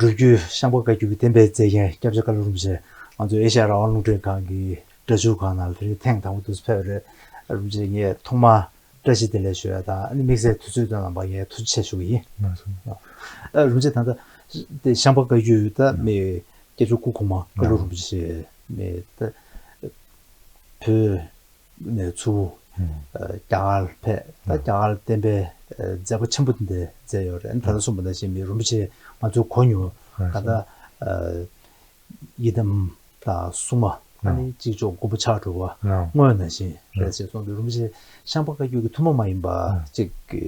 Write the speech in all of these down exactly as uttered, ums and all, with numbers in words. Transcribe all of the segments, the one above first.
སྒྲུབ་བརྒྱུད་ཤངས་པ་བཀའ་བརྒྱུད་ཀྱི་བསྟན་པའི་མཛད་འགན་སྐྱབས་རྗེ་བཀའ་བློན་རིན་པོ་ཆེ་ང་ཚོའི་ཨེ་ཤ་ཡ་རང་དབང་རླུང་འཕྲིན་ཁང་གི་སྒྲ་སྒྱུར་ཁང་ནང་ལ་དེ་རིང་ཐེངས་དང་པོ་དུ་ཕེབས་རེད། རིན་པོ་ཆེ་ངས་ཐོག་མར་བཀྲ་ཤིས་བདེ་ལེགས་ཞུ་ཡ་དང་ཨ་ནི་དམིགས་བསལ་དུས་ཚོད་བཏོན་གནང་བར་ངས་ཐུགས་རྗེ་ཆེ་ཞུ་གི་ཡིན། ལགས་སོ། ཨ་རིན་པོ་ཆེ་ད་ལྟ་དེ་ཤངས་པ་བཀའ་བརྒྱུད་ད་མི་སྐྱབས་རྗེ་སྐུ་གོང་མ་བཀའ་བློན་རིན་པོ་ཆེ་མི་ད་བོད་ནས་ཚུར་ཨ་རྒྱ་གར་ཕེབས། ད་རྒྱ་གར་བསྟན་པའི་ཨ་མཛད་པ་ཆེན་པོ་འདི་མཛད་ཡོད་རེད། ད་ལྟ་གསུངས་པ་ནང་བཞིན་མི་རིན་པོ་ཆེ་ང་ཚོས་གོ་མྱོང་། ད་ལྟ་ཨ་ཡི་དམ་དང་སྲུང་མ་ཨ་ནི་གཅིག་ལྕོགས་མགོན་པོ་ཕྱག་དྲུག་པ་དངོས་ནང་བཞིན་རེད་ཅེས་གསུངས་པའི་རིན་པོ་ཆེ་ཤངས་པ་བཀའ་བརྒྱུད་ཀྱི་ཐུན་མོང་མ་ཡིན་པ་གཅིག་གི་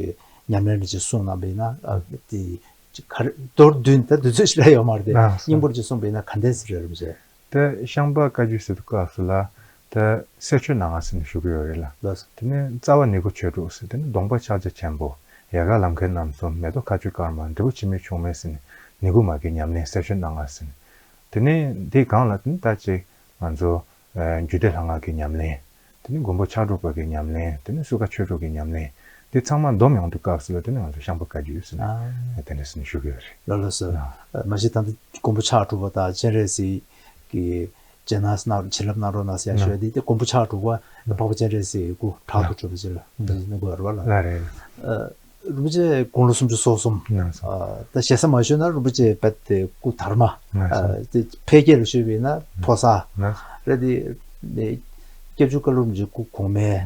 ཉམས་ལེན་རེ་ཅིག་གསུངས་གནང་པ་ཡིན་ན་ཨ་དེ་ག་རེ་མདོར་བསྡུས་ད་དུས་ཚོད་ཞེ་དྲག་ཡོད་མ་རེད་དེ་སྙིང་པོར་ཅིག་གསུངས་པ་ཡིན་ན་ག་འདྲས་རེད་རིན་པོ་ཆེ། དེ་ཤངས་པ་བཀའ་བརྒྱུད་ཟེར་དུས་སྐབས་སུ་ལ་དེ་གསེར་ཆོས་སྣ་ལྔ་ཟེར་ནས་ཞུ་གི་ཡོད་རེད་ལ། ལགས་སོ། དེ་ནས་རྩ་བ་ནི་གུ་ཆོས་དྲུག་ཟེར། དེ་ནས་གདོང་པ་ཕྱག་རྒྱ་ཆེན་པོ། ཡལ་ག་ལམ་ཁྱེར་རྣམ་གསུམ། མེ་ཏོག་མཁའ་སྤྱོད་དཀར་དམར། འབྲས་བུ་འཆི་མེད་འབྱུང་གནས་ཟེར་ནས་ནི་གུ་མ་གི་ཉམས་ལེན་གསེར་ཆོས་སྣ་ལྔ་ཟེར་ནས། དེ་ནས་དེའི་སྒང་ལ་དེ་ནས་ད་ཅིག་ང་ཚོ་ཨ་རྒྱུད་སྡེ་ལྷ་སྔགས་ཀྱི་ཉམས་ལེན། དེ་ནས་མགོན་པོ་ཕྱག་དྲུག་པ་གི་ཉམས་ལེན། དེ་ནས་སྲུ་ཁ་ཆོས་དྲུག་གི་ཉམས་ལེན། དེ་ཚང་མ་བསྡོམས་ཡོང་དུས་སྐབས་སུ་ལ་དེ་ནས་ང་ཚོ་ཤངས་པ་བཀའ་བརྒྱུད་ཟེར་ནས་ཨ་དེ་འདྲ་ཟེར་ནས་ཞུ་གི་ཡོད་རེད། ལགས་ལགས་སོ། ཨ། མ་གཞི་ད་ལྟ་མགོན་པོ་ཕྱག་དྲུག་པ་དང་སྤྱན་རས་གཟིགས་ཀྱི་རྗེས་གནང་གནང་བྱིན་རླབས་གནང་རོགས་གནང་ཟེར་ཡ་ཞུ་ཡ་དེ་དེ་མགོན་པོ་ཕྱག་དྲུག་པ་འཕགས་པ་སྤྱན་རས་གཟིགས་སྐུ་ཕྲག་ཏུ་གྲོལ་བ་ཅིག་ལ་གནང་དགོས་རེད་བ་ལ། ལ་རེད། ཨ། རིན་པོ་ཆེ་དགུང་ལོ་སུམ་ཅུ་སོ་གསུམ། ཨ། ད་ཞེ་ས་མ་ཞུས་ན་རིན་པོ་ཆེ་རྦད་དེ་སྐུ་དར་མ། ཨ། དེ་ཕལ་སྐད་ལ་ཞུས་པ་ཡིན་ན་མཐོ་ས་རེད་དེ། སྐྱབས་རྗེ་བཀའ་བློན་རིན་པོ་ཆེ་སྐུ་གོང་མའི་ཨ་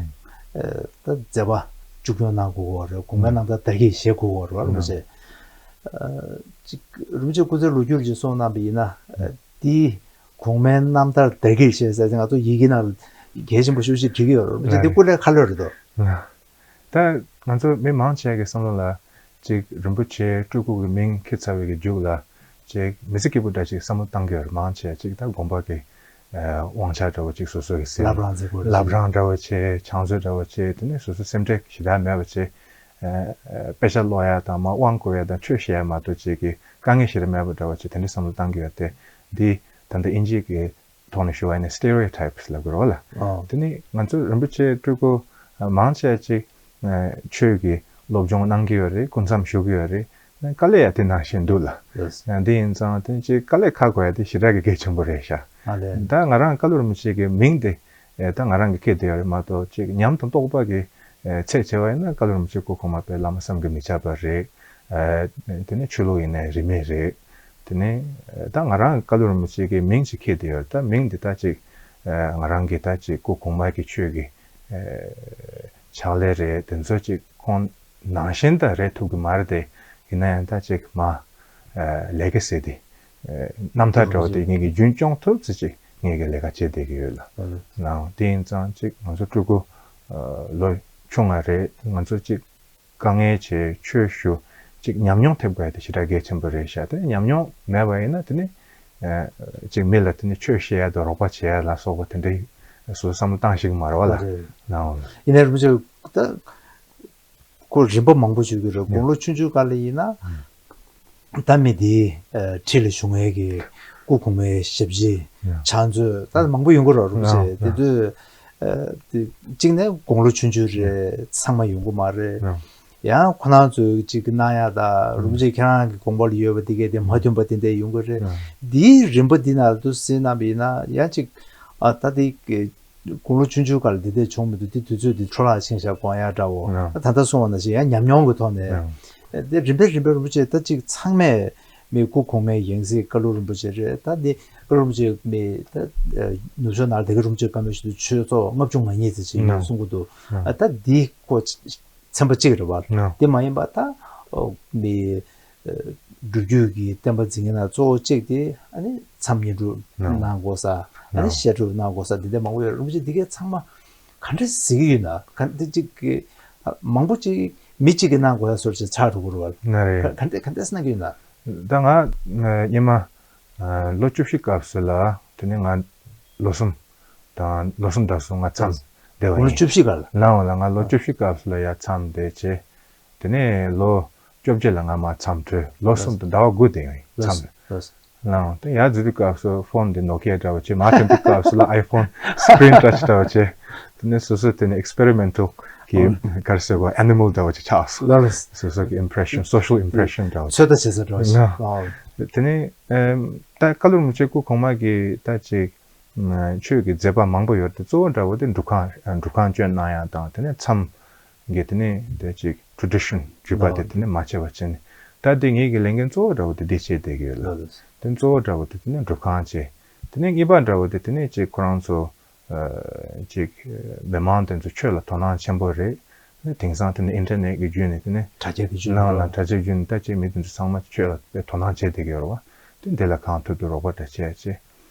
ད་མཛད་པ་མཇུག་སྐྱོང་གནང་དགོས་ཀྱི་ཡོད་རེད། གོང་མའི་རྣམ་ཐར་དར་རྒྱས་བཞེས་དགོས་ཀྱི་ཡོད་རེད་བ། རིན་པོ་ཆེ་ཨ་ཅིག་རིན་པོ་ཆེ་སྐུ་ཚེ་ལོ་རྒྱུས་ཅིག་གསུངས་གནང་པ་ཡིན་ན་ཨ་དེའི་གོང་མའི་རྣམ་ཐར་དར་རྒྱས་བཞེས་ཟེར་ཏེ་ང་ཚོ་ཡི་གེ་ནང་ལ་གལ་ཆེན་པོ་ཤོས་ཤིག་བྲིས་ཀྱི་ཡོད་རེད། རིན་པོ་ཆེ་དེ་སྐུ་ལས་ཁ་ལོད་རེད་དོ། ད་ང་ཚོ་མི་མང་ཆེ་གི་བསམ་བློ་ལ་ཅིག་རིན་པོ་ཆེ་སྤྲུལ་སྐུ་གི་མིང་འཁྱེར་ཚར་བའི་གི་མཇུག་ལ་ཅིག་མི་ཚེ་སྐྱིད་པོ་འདྲ་ཅིག་བསམ་བློ་བཏང་གི་ཡོད་རེད། མང་ཆེ་ཅིག་ད་དགོན་པ་གི་ཨ་དབང་ཆ་འདྲ་བོ་ཅིག་སོ་སོ་གི་ཟིན། བླ་བྲང་མཛད་སྒོ་རེད། བླ་བྲང་འདྲ་བོ་བྱས། ཕྱག་མཛོད་འདྲ་བོ་བྱས། དེ་ནས་སོ་སོ་སེམས་ཁྲལ་ཞེ་དྲག་མེད་པ་བྱས། ཨ་ཨ་དཔེ་ཆ་ཀློག་ཡ་དང་མར་དབང་བསྐུར་ཡ་དང་ཆོས་བཤད་ཡ་མ་གཏོགས་ཅིག་གི་དཀའ་ངལ་ཞེ་དྲག་མེད་པ་འདྲ་བོ་བྱས། དེ་འདྲའི་བསམ་བློ་བཏང་གི་ཡོད་དེ། འདི་ད་ལྟ་དབྱིན་ཇི་གི་ཐོག་ནས་ཞུ་བ་ཡིན་ན་སི་ཊི་རི་ཡོ་ཊའིབ་ལབ་དགོས་རེད་བ་ལ། ཨོ། དེ་ནི་ང་ཚོ་རིན་པོ་ཆེ་སྤྲུལ་སྐུ་མང་ཆེ་ཅིག་ཆོས་ཀྱི་སློབ་སྦྱོང་གནང་གི་ཡོད་རེད། སྐུ་མཚམས་བཞུགས་ཀྱི་ཡོད་རེད། དཀའ་ལས་ཡང་དེ་ནང་བཞིན་འདུག་ལ། ཡེས། དེ་ཡིན་ཙང་དེ་ཅིག་དཀའ་ལས་ཁག་དགོས་ཡ་དེ་ཞེ་དྲག་གི་གལ་ཆེན་པོ་རེད་ཤག་ཨ་ལས། ད་ང་རང་བཀའ་བློན་རིན་པོ་ཆེ་གི་མིང་དེ་ད་ང་རང་གི་འཁྱེར་བསྡད་ཡོད་རེད་མ་གཏོགས། ཅིག་ཉམས་དང་རྟོགས་པ་གི་ཚད་བྱས་པ་ཡིན་ན་བཀའ་བློན་རིན་པོ་ཆེ་སྐུ་གོང་མ་དཔལ་བླ་མ་བསམ་གྱིས་མི་ཁྱབ་པ་རེད། ཨ་དེ་ནས་ཆོས་ལུགས་ཡིན་ནའི་རིས་མེད་རེད། དེ་ནས་ཨ་ད་ང་རང་བཀའ་བློན་རིན་པོ་ཆེ་གི་མིང་ཅིག་འཁྱེར་བསྡད་ཡོད། ད་མིང་འདི་ད་ཅིག་ཨ་ང་རང་གི་ད་ཅིག་སྐུ་གོང་མ་གི་ཆོས་ཀྱི་ཨ་ཕྱག་ལས་རེད། དེ་ཚོ་ཅིག་ཁོང་ནང་བཞིན་ད་རེད་ཐུབ་ཀྱི་མ་རེད་དེ། ཡིན་ན་ཡང་ད་ཅིག་མ་ཨ་ལས་ཀ་ཟེར་དེ་ཨ་རྣམ་ཐར་འདྲ་བོ་དེ་ངེད་ཀྱིས་རྒྱུན་སྐྱོང་ཐུབ་ཚེ་ཅིག་ངེད་ཀྱིས་ལས་ཀ་བྱེད་བསྡད་ཀྱི་ཡོད་ལ། ནའང་དེ་ཡིན་ཙང་ཅིག་ང་ཚོ་སྤྲུལ་སྐུ་ཨ་ལོ་ཆུང་ང་རེད། ང་ཚོ་ཅིག་དཀའ་ངལ་ཆེ། ཆོས་ཞུ་ཅིག་ཉམས་མྱོང་ཐེབས་དགོས་ཡ་དེ་ཞེ་དྲག་གལ་ཆེན་པོ་རེད་ཤག་དེ་ཉམས་མྱོང་མེད་པ་ཡིན་ན་དེ་ནི་ཨ་ཅིག་མི་ལ་དེ་ནི་ཆོས་བཤད་ཡ་དང་རོགས་པ་བྱེད་ཡ་ལ་སོགས་པ་དེ་འདྲའི་སོ་སོ་བསམ་བློ་བཏང་ཤེས་ཀྱི་མ་རེད་བ་ལ། རེད། ནའང་ཡིན་ནའི་རིན་པོ་ཆེ་ད་ཁོ་རིམ་པ་མང་པོ་ཞུ་གི་རེད། དགུང་ལོ་ཆུང་ཆུང་སྒང་ལ་ཡིན་ན། ད་མི་དེའི་ཨ་འཁྲིས་ལ་བཞུགས་མཁན་གྱི་སྐུ་གོང་མའི་ཞབས་ཕྱི་ཡང་ཕྱག་མཛོད་ད་མང་པོ་ཡོང་གི་རེད། རིན་པོ་ཆེ་ཡང་དེ་དུས་ཨ་དེ་གཅིག་ནས་དགུང་ལོ་ཆུང་ཆུང་རེད། ཚང་མ་ཡོང་གི་མ་རེད། ཡང་ཡང་ཁོ་རང་ཚོས་གཅིག་གི་གནང་ཡ་ད་རིན་པོ་ཆེ་ཁྱེད་རང་གི་དགོངས་པ་ལ་ཡོད་པ་དེ་གས་དེ་མ་མཐུན་པ་དེ་འདྲ་ཡོང་གི་རེད། ཡང་འདིའི་རིམ་པ་འདི་ནང་དུ་གཟིགས་གནང་བ་ཡིན་ན་ཡང་གཅིག་ཨ་ད་དེ་གི་དགུང་ལོ་ཆུང་ཆུང་སྒང་ལ་འདི་འདྲ་བྱུང་མི་འདུག་དེ་དུས་ཚོད་འདི་འཕྲོ་བརླག་ཕྱིན་ཤག་དགོངས་ཡག་འདྲ་བོ། ཡང་ད་ལྟ་གསུངས་པ་ནང་བཞིན་ཡང་ཉམས་མྱོང་གི་ཐོག་ནས། ཡང་དེ་རིམ་པས་རིམ་པས་རིན་པོ་ཆེ་ད་ཅིག་ཚང་མས་མི་སྐུ་གོང་མའི་ཡང་སྲིད་བཀའ་བློན་རིན་པོ་ཆེ་རེད། ད་འདི་བཀའ་བློན་རིན་པོ་ཆེ་མི་ད་ནུབ་ཕྱོགས་ནང་ལ་དེ་ག་རིན་པོ་ཆེ་བཀའ་མོལ་ཞུ་དུས་ཆོས་ཚོགས་ལྔ་བཅུ་ང་གཉིས་ཙམ་ཅིག་ཡོད་ཡང་གསུང་གི་འདུག་ཡང་ཨ་ད་འདི་ཁོ་ཚན་པ་གཅིག་རེད་བ། ཡང་དེ་མ་ཡིན་པ་ད་མི། སྒྲུབ་བརྒྱུད་ཀྱི་བསྟན་པ་འཛིན་མཁན་ནང་གཙོ་བོ་གཅིག་དེ་ཨ་ནི་མཚམས་བསྙེན་སྒྲུབ་གནང་དགོས་ས། ཨ་ནི་བཤད་སྒྲུབ་གནང་དགོས་ས་འདི་འདྲ་མང་པོ་ཡོད། རིན་པོ་ཆེ་འདི་གའི་ཚང་མ་ག་འདྲ་གཟིགས་ཀྱི་ཡོད་ན། ག་འདི་གཅིག་གི་མང་པོ་གཅིག་མི་གཅིག་གིས་གནང་དགོས་ཡ་སོར་ཅིག་ཆགས་འགྲོ་གི་རེད་བ། ན་རེད། ག་འདྲ་ག་འདྲ་གནང་གི་ཡོད་ན། ད་ང་སྔོན་མ་ལོ་བཅུ་བཞི་སྐབས་སུ་ལ་དེ་ནས་ང་ལོ་གསུམ། དང་ལོ་གསུམ་ཟླ་གསུམ་ང་མཚམས་བསྡད་པ་ཡིན། ལོ་བཅུ་བཞི་སྒང་ལ། ལའང་ལ་ང་ལོ་བཅུ་བཞི་སྐབས་སུ་ལ་ཡ་མཚམས་བསྡད་བྱས། དེ་ནས་ལོ་བཅོ་བརྒྱད་ལ་ང་མར་མཚམས་གྲོལ། ལོ་གསུམ་དང་ཟླ་བ་དགུ་བསྡད་ཡོང་ཡིན་མཚམས་ལ། ལའང་དེ་ཡར་འཛུལ་དུས་སྐབས་སུ་ཕོན་དེ་ནོ་ཀི་ཡ་འདྲ་བ་བྱས། མར་ཐོན་དུས་སྐབས་སུ་ལ་ཨའི་ཕོན་སི་ཀི་རིན་ཊཆ་འདྲ་བ་བྱས། དེ་ནས་སོ་སོ་དེ་ནས་ཨེག་སི་པེ་རི་མེན་ཊལ་གི་ག་རེ་ཟེར་དགོས། ཨེ་ནི་མལ་འདྲ་བ་ཅིག་ཆགས་སོང་། སོ་སོ་གི་ཨིམ་པི་རེ་ཤན། སོ་ཤལ་ཨིམ་པི་རེ་ཤན་འདྲ་བ་ཅིག་ཚོད་ལྟ་བྱེད་ས་འདྲ་བ་ཅིག་དེ་ནས་ཨེམ། ད་བཀའ་བློན་རིན་པོ་ཆེ་སྐུ་གོང་མ་གིས་ད་ཅིག་ཆོས་ཀྱི་མཛད་པ་མང་པོ་ཡོད་དེ། གཙོ་བོ་འདྲ་བོ་དེ་སྒྲུབ་ཁང་སྒྲུབ་ཁང་སྐྱོན་གནང་ཡ་དང་། དེ་ནས་མཚམས་ཀྱི་དེ་ནས་དེ་ཅིག་ཊེ་རེ་ཌི་ཤན་བརྒྱུད་པ་དེ་དེ་ནས་མ་བྱས་པ་བྱས་ནས། ད་དེ་ངེད་ཀྱི་ལས་འགན་གཙོ་བོ་འདྲ་བོ་དེ་འདི་བྱས་བསྡད་ཀྱི་ཡོད་ལ། དེ་གཙོ་བོ་འདྲ་བོ་དེ་དེ་ནས་སྒྲུབ་ཁང་བྱས། དེ་ནས་གཉིས་པ་འདྲ་བོ་དེ་དེ་ནས་ཅིག་ཁོ་རང་ཚོ་ཅིག་མི་མང་དེ་ཚོ་ཆོས་ལ་དོ་སྣང་ཆེན་པོ་རེད། དེང་སང་དེ་ནས་ཨིན་ཊར་ནེཊ་གི་བརྒྱུད་ནས་དེ་ནས་དྲ་རྒྱ་གི་བརྒྱུད་ནས་ནང་ལ་དྲ་རྒྱ་བརྒྱུད་ནས་ད་ཅིག་མི་དེ་ཚོ་ཚང་མ་ཆོས་ལ་དཔེ་དོ་སྣང་བྱེད་བསྡད་ཀྱི་ཡོད་རེད་བ། དེ་འདི་ལ་གང་ཐུབ་ཐུབ་རོགས་པ་འདྲ་བྱས་བྱས།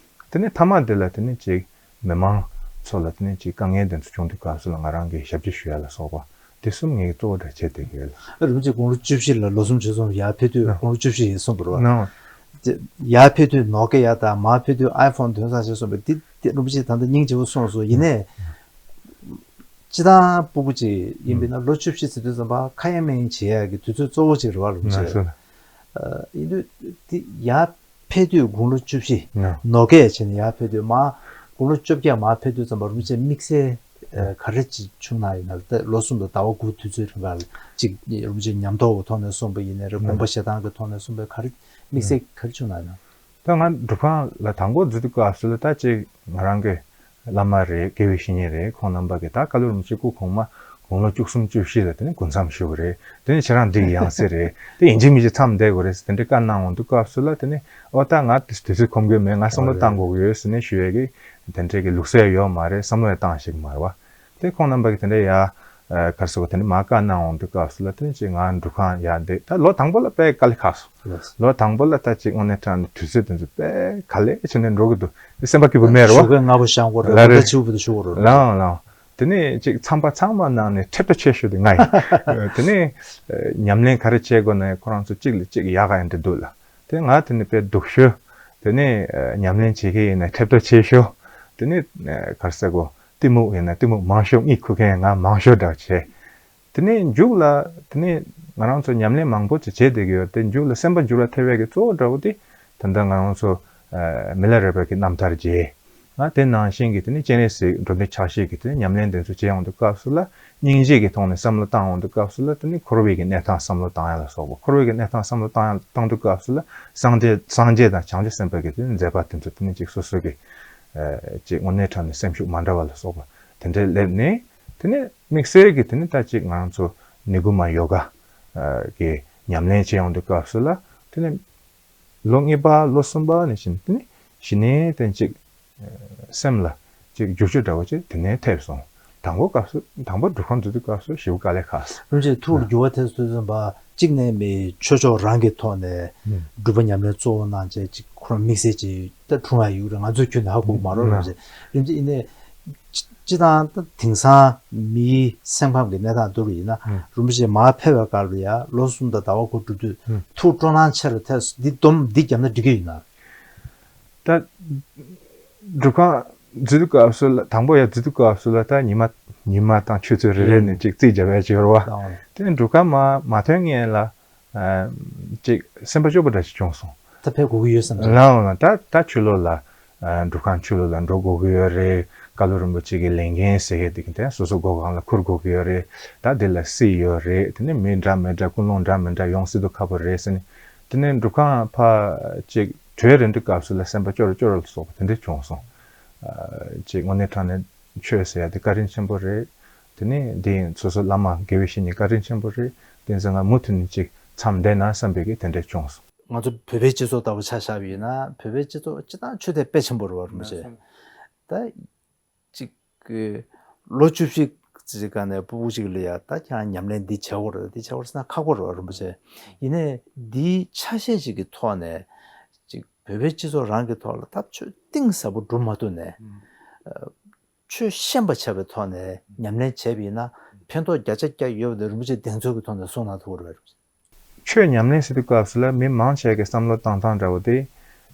དེ་ནས་མཐའ་མ་འདི་ལ་དེ་ནས་ཅིག་མི་མང་ཚོ་ལ་དེ་ནས་ཅིག་དཀའ་ངལ་དེ་ཚོ་བྱུང་དུས་སྐབས་སུ་ལ་ང་རང་གིས་ཞབས་ཕྱི་ཞུ་ཡ་ལ་སོགས་པ་དེ་གསུམ་ངས་གཙོ་བོ་འདྲ་བྱས་བསྡད་ཀྱི་ཡོད་ལ། རིན་པོ་ཆེ་དགུང་ལོ་བཅུ་བཞི་ལ་ལོ་གསུམ་བྱས་སོང་། ཡར་ཕེབས་དུས་ཨ་དགུང་ལོ་བཅུ་བཞི་ཡིན་གསུངས་པ་རེད་བ། ནའོ། དེ་ཡར་ཕེབས་དུས་ནོ་ཀི་ཡ་དང་མར་ཕེབས་དུས་ཨའི་ཕོན་དེང་སང་བྱས་སོང་པས། དེ་དེ་རིན་པོ་ཆེ་ད་ལྟ་སྙིང་རྗེ་པོ་གསུངས་སོང་། ཡིན་ནའི་སྤྱིར་བཏང་སྤུ་གུ་ཅིག་ཡིན་པས་ན་ལོ་བཅུ་བཞི་ཟེར་དུས་ཙམ་པ་ཁ་ཡ་མིན་བྱེད་ཡ་གི་དུས་ཚོད་གཙོ་བོ་ཅིག་རེད་བ། རིན་པོ་ཆེ། ང་ཚོ་ལ། ཨ། ཡིན་དུས་དེ་ཡར་ཕེབས་དུས་དགུང་ལོ་བཅུ་བཞི། ནོ་ཀི་ཡ་བྱས་ནས་ཡར་ཕེབས་དུས་མར་དགུང་ལོ་བཅོ་བརྒྱད། མར་ཕེབས་དུས་ཙམ་པ་རིན་པོ་ཆེ་དམིགས་བསལ་ཨ་ག་རེ་ཅིག་བྱུང་ན་ཡིན་ན། ད་ལོ་གསུམ་དང་ཟླ་བ་དགུ་དུས་ཚོད་རིང་ག་ལ་ཅིག་རིན་པོ་ཆེ་ཉམས་རྟོགས་ཀྱི་ཐོག་ནས་གསུངས་པ་ཡིན་ནའི་རེད། དགོངས་པ་བཞེས་སྟངས་ཀྱི་ཐོག་ནས་གསུངས་པའི་ག་རེ་དམིགས་བསལ་ག་རེ་བྱུང་ན་ཡིན་ན། ད་ང་སྒྲུབ་ཁང་ལ་དང་པོ་འཛུལ་དུས་སྐབས་སུ་ལ་ད་ཅིག་ང་རང་གི་བླ་མ་རེད། དགེ་བའི་བཤེས་གཉེན་རེད། ཁོང་རྣམ་པ་གིས་ད་བཀའ་བློན་རིན་པོ་ཆེ་སྐུ་གོང་མ་དགུང་ལོ་བཅུ་གསུམ་བཅུ་བཞི་ལ་དེ་ནས་འགོ་མཚམས་ཞུ་གི་རེད། དེ་ནས་ཁྱེད་རང་འགྲིག་ཡང་སྲིད་རེད། དེ་ཡིན་གཅིག་མིན་གཅིག་མཚམས་བསྡད་དགོས་རེད་ཟེར་དེ་འདྲའི་བཀའ་གནང་འོང་དུས་སྐབས་སུ་ལ་དེ་ནས་ཨོ་ད་ང་དུས་ཚོད་ཁོམ་གི་མེད། ང་བསམ་བློ་བཏང་དགོས་ཀྱི་ཡོད་ཟེར་ནས་ཞུ་ཡས་ཀྱི་དེ་འདྲའི་གི་ལུགས་སྲོལ་ཡོད་མ་རེད། བསམ་བློ་ཡང་བཏང་ཤེས་ཀྱི་མ་རེད་བ། དེ་ཁོང་རྣམ་པ་གིས་དེ་འདྲའི་ཡ་ཨ་ག་རེ་ཟེར་དགོས། དེ་འདྲའི་མར་བཀའ་གནང་འོང་དུས་སྐབས་སུ་ལ་དེ་ནས་ཅིག་ང་སྒྲུབ་ཁང་ཡར་བསྡད། ད་ལོ་དང་པོ་ལ་དཔེ་དཀའ་ལས་ཁག་སོང་། ལོ་དང་པོ་ལ་ད་ཅིག་དངོས་གནས་དྲང་གནས་དུས་ཚོད་དེ་ཚོ་དཔེ་ག་ལེ་བྱས་ནས་འགྲོ་གི་འདུག་དེ་སེམས་པ་སྐྱིད་པོ་མེད་རེད་བ། ཞོགས་ཀས་སྔ་པོ་བཤམས་དགོས་རེད། ལ་རེད། ད་ཕྱི་པོ་དེ་ཞུ་དགོས་རེད། ལའང་ལའང་། དེ་ནས་ཅིག་མཚམས་པ་ཚང་མ་ནང་ནས་ཁྲེབ་ཏོ་ཆེ་ཤོས་དེ་ང་ཡིན། དེ་ནས་ཉམས་ལེན་ག་རེ་བྱེད་དགོས་ན་ཁོ་རང་ཚོ་གཅིག་ལ་གཅིག་ཡག་ག་ཡིན་འདྲ་འདུག་ལ། དེ་ང་དེ་ནས་དཔེ་སྡུག་ཤོས། དེ་ནས་ཉམས་ལེན་བྱེད་མཁན་ཡིན་ན་ཁྲེབ་ཏོ་ཆེ་ཤོས། དེ་ནས་ག་རེ་ཟེར་དགོས། གཏི་མུག་ཡིན་ན་གཏི་མུག་མང་ཤོས། གཉིད་ཁུག་མཁན་ང་མང་ཤོས་འདྲ་བྱས། དེ་ནས་མཇུག་ལ་དེ་ནས་ང་རང་ཚོ་ཉམས་ལེན་མང་པོ་ཅིག་བྱས་བསྡད་ཀྱི་ཡོད་དེ། མཇུག་ལ་སེམས་པ་འགྱུར་བ་ཐེབས་ཡས་ཀྱི་གཙོ་བོ་འདྲ་བོ་དེ་ད་ལྟ་ང་རང་ཚོ་ཨ་མི་ལ་རས་པ་གི་རྣམ་ཐར་མཇལ། ང་དེ་ནང་བཞིན་གྱི་དེ་ནས་སྤྱན་རས་གཟིགས་འགྲོ་འདི་ཕྱག་བཞེས་ཀྱི་དེ་ནས་ཉམས་ལེན་དེ་ཚོ་བྱེད་ཡོང་དུས་སྐབས་སུ་ལ་སྙིང་རྗེ་གི་ཐོག་ནས་བསམ་བློ་བཏང་ཡོང་དུས་སྐབས་སུ་ལ་དེ་ནས་འཁོར་བའི་གི་གནས་སྟངས་བསམ་བློ་བཏང་ཡ་ལ་སོགས་པ། འཁོར་བའི་གི་གནས་སྟངས་བསམ་བློ་བཏང་ཡ་བཏང་དུས་སྐབས་སུ་ལ་སངས་རྒྱས་སངས་རྒྱས་དང་བྱང་ཆུབ་སེམས་དཔའ་གི་དེ་ནས་མཛད་པ་དེ་ཚོ་དེ་ནས་ཅིག་སོ་སོ་གི་ཨ་ཅིག་དངོས་གནས་དྲང་གནས་སེམས་ཤུགས་མ་འདྲ་བ་ལ་སོགས་པ་དེ་འདྲ་སླེབས་ནས། དེ་ནས་དམིགས་བསལ་གྱི་དེ་ནས་ད་ཅིག་ང་རང་ཚོ་ནི་གུ་མ་ཡོ་ག་གི་ཉམས་ལེན་བྱེད་ཡོང་དུས་སྐབས་སུ་ལ་དེ་ནས་ལོ་གཉིས་པ་ལོ་གསུམ་པ་ནས་བཞིན་དེ་ནས་གཞི་ནས་དེ་ཅིག་སེམས་ལ་ཅིག་འགྱུར་བཅོས་འདྲ་བོ་ཅིག་དེ་ནས་ཐེབས་སོང་། དང་པོ་སྐབས་སུ་དང་པོ་སྒྲུབ་ཁང་འཛུལ་དུས་སྐབས་སུ་ཞེ་པོ་དཀའ་ལས་ཁག་སོང་། རིན་པོ་ཆེ་ཐུགས་ལ་འགྱུར་བ་ཐེབས་སོང་དུས་ཙམ་པ་གཅིག་ནས་མི་ཆོས་ཕྱོགས་རང་གི་ཐོག་ནས་ཨུམ། སྒྲུབ་པ་ཉམས་ལེན་གཙོ་བོ་གནང་བྱས་ཅིག་ཁོ་རང་དམིགས་བསལ་ཅིག་ད་འཁྲུངས་ཡ་ཡོད་རེད། ང་ཚོས་ཁྱོན་ནས་ཧ་གོ་མ་རེད། རིན་པོ་ཆེ། རིན་པོ་ཆེ་ཡིན་ནའི་སྤྱི་སྤྱི་བཏང་ད་དེང་སང་མིའི་སེམས་ཁམས་ཀྱི་གནས་སྟངས་བསྡུར་བ་ཡིན་ན་ཨུམ། རིན་པོ་ཆེ་མར་ཕེབས་པའི་སྐབས་ལ་ཡ་ལོ་གསུམ་དང་ཟླ་བ་དགུ་འགྲོ་དུས་ཨུམ། ཐུགས་སྤྲོ་སྣང་ཆེ་རུ་ཐལ། འདི་སྡོམ་འདི་བརྒྱབ་ན་འགྲིག་གི་ཡོད་ན། ད་སྒྲུབ་ཁང་འཛུལ་དུས་སྐབས་སུ་ལ་དང་པོ་ཡར་འཛུལ་དུས་སྐབས་སུ་ལ་ད་ཉི་མ་ཉི་མ་དང་ཆུ་ཚོད་རེ་རེ་ནས་ཅིག་རྩིས་བརྒྱབ་ཡ་ཅིག་ཡོད་རེད་བ། ཨང་། དེ་ནས་སྒྲུབ་ཁང་མ་མ་ཐོན་སྔོན་ལ་ཨ་ཅིག་སེམས་པ་སྐྱོ་པོ་འདྲ་ཞིག་བྱུང་སོང་། ད་ཕེབས་དགོས་ཀྱི་ཡོད་བསམ་ལ། ལའང་ལ་ད་ད་ཕྱི་ལོགས་ལ་ཨ་སྒྲུབ་ཁང་ཕྱི་ལོགས་ལ་འགྲོ་དགོས་ཀྱི་ཡོད་རེད། བཀའ་བློན་རིན་པོ་ཆེ་གི་ལས་འགན་ཟེར་མཁན་དེ་གི་དེ་སོ་སོ་སྒོ་ཁང་ལ་འཁུར་དགོས་ཀྱི་ཡོད་རེད། ད་དེ་ལ་རྩིས་ཡོད་རེད། དེ་ནས་མི་འདྲ་མི་འདྲ་ཀུན་སློང་འདྲ་མི་འདྲ་ཡོང་སྲིད་དུས་ཁག་པོ་རེད་ཟེར་ནས། དེ་ནས་སྒྲུབ་ཁང་ཕར་ཅིག་གྲོལ་རན་དུས་སྐབས་སུ་ལ་སེམས་པ་སྐྱོ་རུ་སྐྱོ་རུ་ལ་སོགས་པ་དེ་འདྲ་བྱུང་སོང་། ཨ་ཅིག་དངོས་གནས་དྲང་གནས་ཆོས་ཟེར་ཡ་དེ་བཀའ་དྲིན་ཆེན་པོ་རེད། དེ་ནས་འདི་ཡིན་སོ་སོ་བླ་མ་དགེ་བའི་བཤེས་གཉེན་བཀའ་དྲིན་ཆེན་པོ་རེད། དེ་ཚོ་ང་མུ་མཐུད་ནས་ཅིག་མཚམས་བསྡད་ན་བསམ་པའི་གི་དེ་འདྲ་བྱུང་སོང་། ང་ཚོ་བོད་པའི་སྤྱི་ཚོགས་ལྟ་བུ་ཆ་བཞག་པ་ཡིན་ན་བོད་པའི་སྤྱི་ཚོགས་སྤྱི་བཏང་ཆོས་དད་དཔེ་ཆེན་པོ་རེད་བ། རིན་པོ་ཆེ། ད་གཅིག་གི་ལོ་བཅུ་བཞི་ཙམ་ག་ནས་སྤུ་གུ་གཅིག་ལ་ཡ་ད་ཁྱེད་རང་ཉམས་ལེན་འདི་བྱེད་དགོས་རེད་འདི་བྱེད་དགོས་རེད་ཟེར་ན་ཁག་པོ་རེད་བ། རིན་པོ་ཆེ། ཡིན་ནའི་འདིའི་ཆ་ཤས་ཤིག་གི་ཐོག་ནས་གཅིག་བོད་པའི་སྤྱི་ཚོགས་རང་གི་ཐོག་ལ་ད་ཆོས་གཏིང་ཟབ་པོ་སྒྲུབ་མ་ཐུབ་ནས་ཆོས་ཤེས་པ་བྱ་བའི་ཐོག་ནས་ཉམས་ལེན་བྱས་པ་ཡིན་ན་ཕན་ཐོགས་བརྒྱ་ཆ་བརྒྱ་ཡོད་པ་དེ་རིན་པོ་ཆེ་གདེང་ཚོད་ཀྱི་ཐོག་ནས་གསུངས་གནང་ཐུབ་ཀྱི་རེད་བ། ཆོས་ཉམས་ལེན་ཟེར་དུས་སྐབས་སུ་ལ་མི་མང་ཆེ་གི་བསམ་བློ་བཏང་སྟངས་འདྲ་བོ་དེ།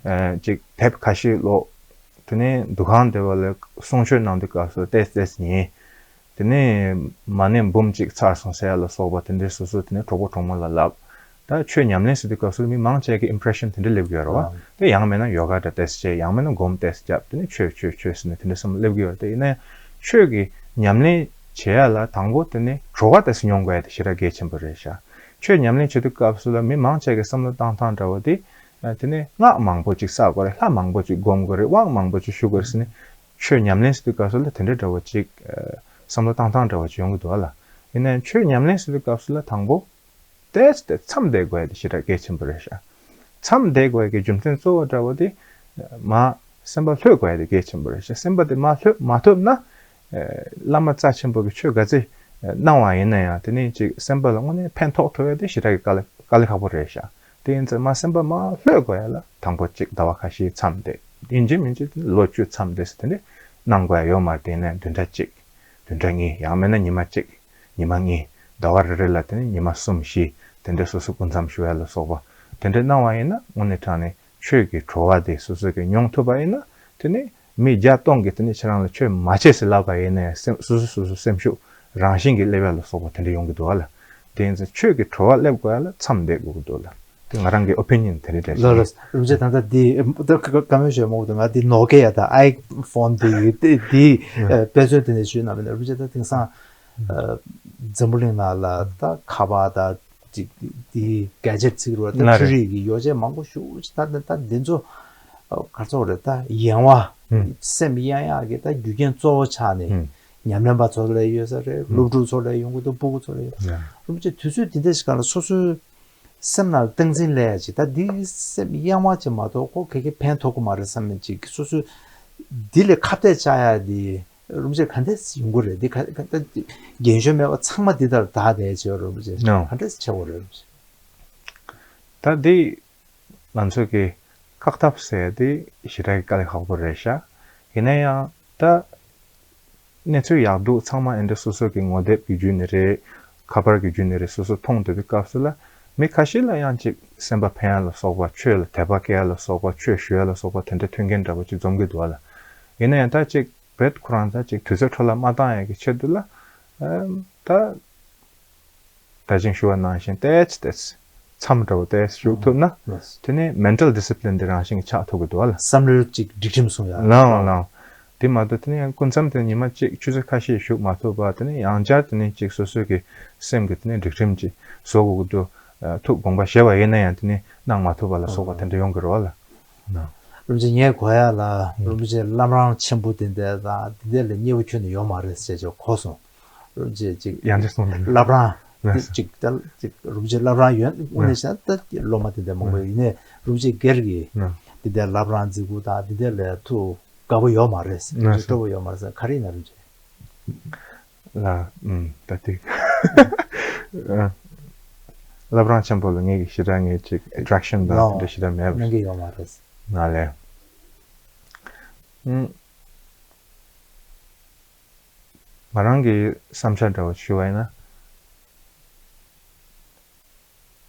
ཨ་ཅིག་དེབ་ཁ་ཤས་ཀློག་དེ་ནས་འདུ་ཁང་དེ་བ་ལ་གསུང་ཆོས་གནང་དུས་སྐབས་སུ་ཏོག་ཙམ་ཉན། དེ་ནས་མ་ཎི་འབུམ་གཅིག་ཚར་སོང་ཟེར་ཡ་ལ་སོགས་པ་དེ་འདྲའི་སོ་སོ་དེ་ནས་གྲོགས་པོ་གྲོགས་མོ་ལ་ལབ། ད་ཆོས་ཉམས་ལེན་ཟེར་དུས་སྐབས་སུ་མི་མང་ཆེ་གི་ཨིམ་པི་རེ་ཤན་དེ་འདྲ་སླེབས་ཀྱི་ཡོད་རེད་བ། ཨ། དེ་ཡང་མིན་ན་ཡོ་ག་འདྲ་ཏོག་ཙམ་བྱས། ཡང་མིན་ན་སྒོམ་ཏོག་ཙམ་བརྒྱབ། དེ་ནས་ཆོས་ཆོས་ཆོས་ཟེར་ནས་དེ་འདྲ་བསམ་བློ་སླེབས་ཀྱི་ཡོད་རེད། དེ་ཡིན་ན་ཡང་ཆོས་ཀྱི་ཉམས་ལེན་བྱེད་ཡ་ལ་དང་པོ་དེ་ནས་གྲོ་ག་ཏོག་ཙམ་མྱོང་དགོས་ཡ་དེ་ཞེ་དྲག་གལ་ཆེན་པོ་རེད་ཤག་ཆོས་ཉམས་ལེན་བྱེད་དུས་སྐབས་སུ་ལ་མི་མང་ཆེ་གི་བསམ་བློ་བཏང་སྟངས་འདྲ་བོ་དེ། དེ་ནས་སྔགས་མང་པོ་ཅིག་བསགས་དགོས་རེད། ལྷ་མང་པོ་ཅིག་སྒོམ་དགོས་རེད། དབང་མང་པོ་ཅིག་ཞུ་དགོས་རེད་ཟེར་ནས་ཆོས་ཉམས་ལེན་ཟེར་དུས་སྐབས་སུ་ལ་དེ་འདྲའི་འདྲ་བོ་ཅིག་བསམ་བློ་བཏང་སྟངས་འདྲ་བོ་ཅིག་ཡོང་གི་འདུག་ཨ་ལ། ཡིན་ནའང་ཆོས་ཉམས་ལེན་ཟེར་དུས་སྐབས་སུ་ལ་དང་པོ་ཏོག་ཙམ་མཚམས་བསྡད་དགོས་ཡ་དེ་ཞེ་དྲག་གལ་ཆེན་པོ་རེད་ཤག་མཚམས་བསྡད་དགོས་ཡ་གི་རྒྱུ་མཚན་གཙོ་བོ་འདྲ་བོ་དེ་མར་སེམས་པ་ལྷོད་དགོས་ཡ་དེ་གལ་ཆེན་པོ་རེད་ཤག་སེམས་པ་དེ་མར་ལྷོད་མ་ཐུབ་ན། བླ་མ་རྩ་ཆེན་པོ་གི་ཆོས་ག་ཚད་གནང་བ་ཡིན་ན་ཡང་དེ་ནས་ཅིག་སེམས་པ་ལ་དངོས་གནས་ཕན་ཐོགས་ཐུབ་ཡ་དེ་ཞེ་དྲག་གི་དཀའ་ལས་དཀའ་ལས་ཁག་པོ་རེད་ཤག་དེ་ཡིན་ཙང་མར་སེམས་པ་མར་ལྷོད་དགོས་ཡ་ལ་དང་པོ་ཅིག་ཟླ་བ་ཁ་ཤས་མཚམས་བསྡད། ཡིན་གཅིག་མིན་གཅིག་ལོ་བཅུ་མཚམས་བསྡད་ཟེར་དེ་འདྲ་གནང་དགོས་ཡ་ཡོད་མ་རེད། དེ་ནས་བདུན་ཕྲག་གཅིག་བདུན་ཕྲག་གཉིས། ཡང་མིན་ན་ཉི་མ་གཅིག་ཉི་མ་གཉིས། ཟླ་བ་རེ་རེ་ལ་དེ་ནས་ཉི་མ་གསུམ་བཞི་དེ་འདྲ་སོ་སོ་སྐུ་མཚམས་བཞུགས་ཡ་ལ་སོགས་པ་དེ་འདྲ་གནང་བ་ཡིན་ན་དངོས་གནས་དྲང་ནས་ཆོས་ཀྱི་གྲོལ་བ་དེ་སོ་སོ་གིས་མྱོང་ཐུབ་པ་ཡིན་ན། དེ་ནས་མི་བརྒྱ་སྟོང་གིས་དེ་ནས་ཁྱེད་རང་ལ་ཆོས་མ་བྱེད་ཟེར་ལབ་པ་ཡིན་ནའི་སེམས་སོ་སོ་སོ་སོ་སེམས་ཤུགས་རང་བཞིན་གྱིས་སླེབས་ཡ་ལ་སོགས་པ་དེ་འདྲ་ཡོང་གི་འདུག་ཨ་ལ། དེ་ཡིན་ཙང་ཆོས་ཀྱི་གྲོལ་བ་སླེབས་དགོས་ཡ་ལ་མཚམས་འདེད་དགོས་ཀྱི་འདུག་ལ། དེ་ང་རང་གི་ཨོ་པི་ནི་ཡན་དེ་འདྲ་རེད། ལགས་ལགས། རིན་པོ་ཆེ་ད་ལྟ་འདི་ད་བཀའ་མོལ་ཞུ་མང་པོ་འདུག་ང་འདི་ནོ་ཀེ་ཡ་དང་ཨའི་ཕོན་འདི་ཡོད་དེ་འདི་དཔེ་མཚོན་དེ་ནས་ཞུས་གནང་མིན་རིན་པོ་ཆེ་ད་དེང་སང་འཛམ་བུ་གླིང་ནང་ལ་ད་ཁ་པར་དང་ཅིག་དེ་གལ་ཆེར་ཚིག་རུ་ད་ལ་འཕྲུལ་རེད། རིག་གི་ཡོ་བྱད་མང་པོ་ཞུ་ཅིག་ད་ད་འདི་ཚོ་ག་ཚོད་རེད། ད་ཡེངས་བ་ཨུམ། སེམས་གཡེང་ཡག་གི་ད་རྒྱུ་རྐྱེན་གཙོ་བོ་ཆགས་ནས་ཨུམ། ཉམས་ལེན་པ་ཚོ་ལ་ཡོད་ས་རེད། ཨུམ། སློབ་ཕྲུག་ཚོ་ལ་ཡོང་གི་འདུག་སྤུ་གུ་ཚོ་ལ་ཡོང་། ཡ། རིན་པོ་ཆེ་དུས་ཚོད་འདི་འདྲ་ཞིག་ག་ལ་སོ་སོའི་སེམས་ནང་ལ་སྟངས་འཛིན་སླེབས་ཡག་ཅིག་ད་འདི་སེམས་གཡེང་བ་ཅིག་མ་གཏོགས་ཁོ་ག་གེ་ཕན་ཐོགས་ཀྱི་མ་རེད་བསམ་ནས་ཅིག་སོ་སོའི་འདི་ལས་ཁ་གཏད་བཅག་ཡག་འདི། རིན་པོ་ཆེ་ག་འདྲས་ཡོང་གི་རེད། འདི་ག་ག་ད་རྒན་གཞོན་མེད་པར་ཚང་མ་འདི་ལྟར་བདག་བསྡད་བྱས་རིན་པོ་ཆེ་ནོ། ག་འདྲས་བྱེད་དགོས་རེད། རིན་པོ་ཆེ། ད་འདི་ང་ཚོ་གི་བཀག་ཐབས་ཟེར་ཡ་འདི་ཞེ་དྲག་གི་དཀའ་ལས་ཁག་པོ་རེད་ཤག་ཡིན་ན་ཡང་ད་གནས་ཚུལ་ཡག་སྡུག་ཚང་མ་ཨེ་འདྲ་སོ་སོ་གི་ངོ་དེབ་ཀྱི་བརྒྱུད་ནས་རེད། ཁ་པར་གྱི་བརྒྱུད་ནས་རེད། སོ་སོ་མཐོང་བསྡད་པའི་སྐབས་སུ་ལ་མི་ཁ་ཤས་ལ་ཡང་ཅིག་སེམས་པ་ཕན་ཡ་ལ་སོགས་པ་ཆོས་ལ་དད་པ་སྐྱེ་ཡ་ལ་སོགས་པ་ཆོས་ཞུ་ཡ་ལ་སོགས་པ་དེ་འདྲ་མཐུན་རྐྱེན་འདྲ་པོ་ཅིག་འཛོམས་ཀྱི་འདུག་ཨ་ལ། ཡིན་ན་ཡང་ད་ཅིག་བེད་ཁོ་རང་ད་ཅིག་དུས་ཚོད་འཕྲོ་བརླག་མ་བཏང་ཡ་གི་ཆེད་དུ་ལ་ཨ་ད། ད་ཅིང་ཞུ་བ་ནང་བཞིན་ཏེས་ཏེས་མཚམས་འདྲ་བོ་ཏེས་ཞུགས་ཐུབ་ན། ལགས། དེ་ནས་mental discipline འདི་རང་བཞིན་གྱི་ཆགས་ཐུབ་ཀྱི་འདུག་ཨ་ལ། བསམ་བློའི་ཅིག་སྒྲིག་ཁྲིམས་སྲུང་ཡ། ལའང་ལའང་། དེ་མ་གཏོགས་དེ་ནས་ཡང་སྐུ་མཚམས་དེ་ཉི་མ་གཅིག་ཆུ་ཚོད་ཁ་ཤས་ཞུགས་མ་ཐུབ་པ་དེ་ནས་ཡང་བསྐྱར་དེ་ནས་ཅིག་སོ་སོའི་གི་སེམས་ཀྱི་དེ་ནས་སྒྲིག་ཁྲིམས་ཅིག་བཟོ་དགོས་ཀྱི་འདུག་ཐུགས་དགོངས་པ་བཞེས་པ་ཡིན་ན་ཡང་དེ་ནས་གནང་མ་ཐུབ་པ་ལ་སོགས་པ་དེ་འདྲ་ཡོང་གི་རེད་བ་ལ། རིན་པོ་ཆེ་ངས་གོ་ཡ་ལ་རིན་པོ་ཆེ་བླ་བྲང་ཆེན་པོ་དེ་འདྲ་དང་དེ་འདྲ་ལ་མཉེས་པོ་ཁྱོན་ནས་ཡོད་མ་རེད་ཟེར་ཅིག་གོ་སོང་། རིན་པོ་ཆེ་ཅིག་ཡང་ཅིག་གསུངས་དང་། བླ་བྲང་ལགས་སོ། ཅིག་ད་ཅིག་རིན་པོ་ཆེ་བླ་བྲང་ཡོད་དངོས་གནས་བྱས་ན་ད་སློབ་མ་དེ་འདྲ་མང་པོ་ཡིན་ནའི་རིན་པོ་ཆེ་སྒེར་གྱི་ལགས། དེ་འདྲ་བླ་བྲང་འཛུགས་སྐྲུན་དང་དེ་འདྲ་ལ་ཐུགས་དགའ་པོ་ཡོད་མ་རེད་ཟེར། ལགས་སོ། སྤྲོ་པོ་ཡོད་མ་རེད་ཟེར། ག་རེ་ཡིན་ན་རིན་པོ་ཆེ། ལ་ཨུམ་ད་ཐིག་བླ་བྲང་ཆེན་པོ་ལ་ངེད་ཀྱི་ཞེ་དྲག་ངེད་ཅིག་attraction དང་ལའོ། དེ་འདྲ་ཞེ་དྲག་མེད་པ་རེད། གནང་གི་ཡོད་མ་རེད། ང་ལས། ཨུམ། ང་རང་གི་བསམ་འཆར་འདྲ་བོ་ཞུ་བ་ཡིན་ན།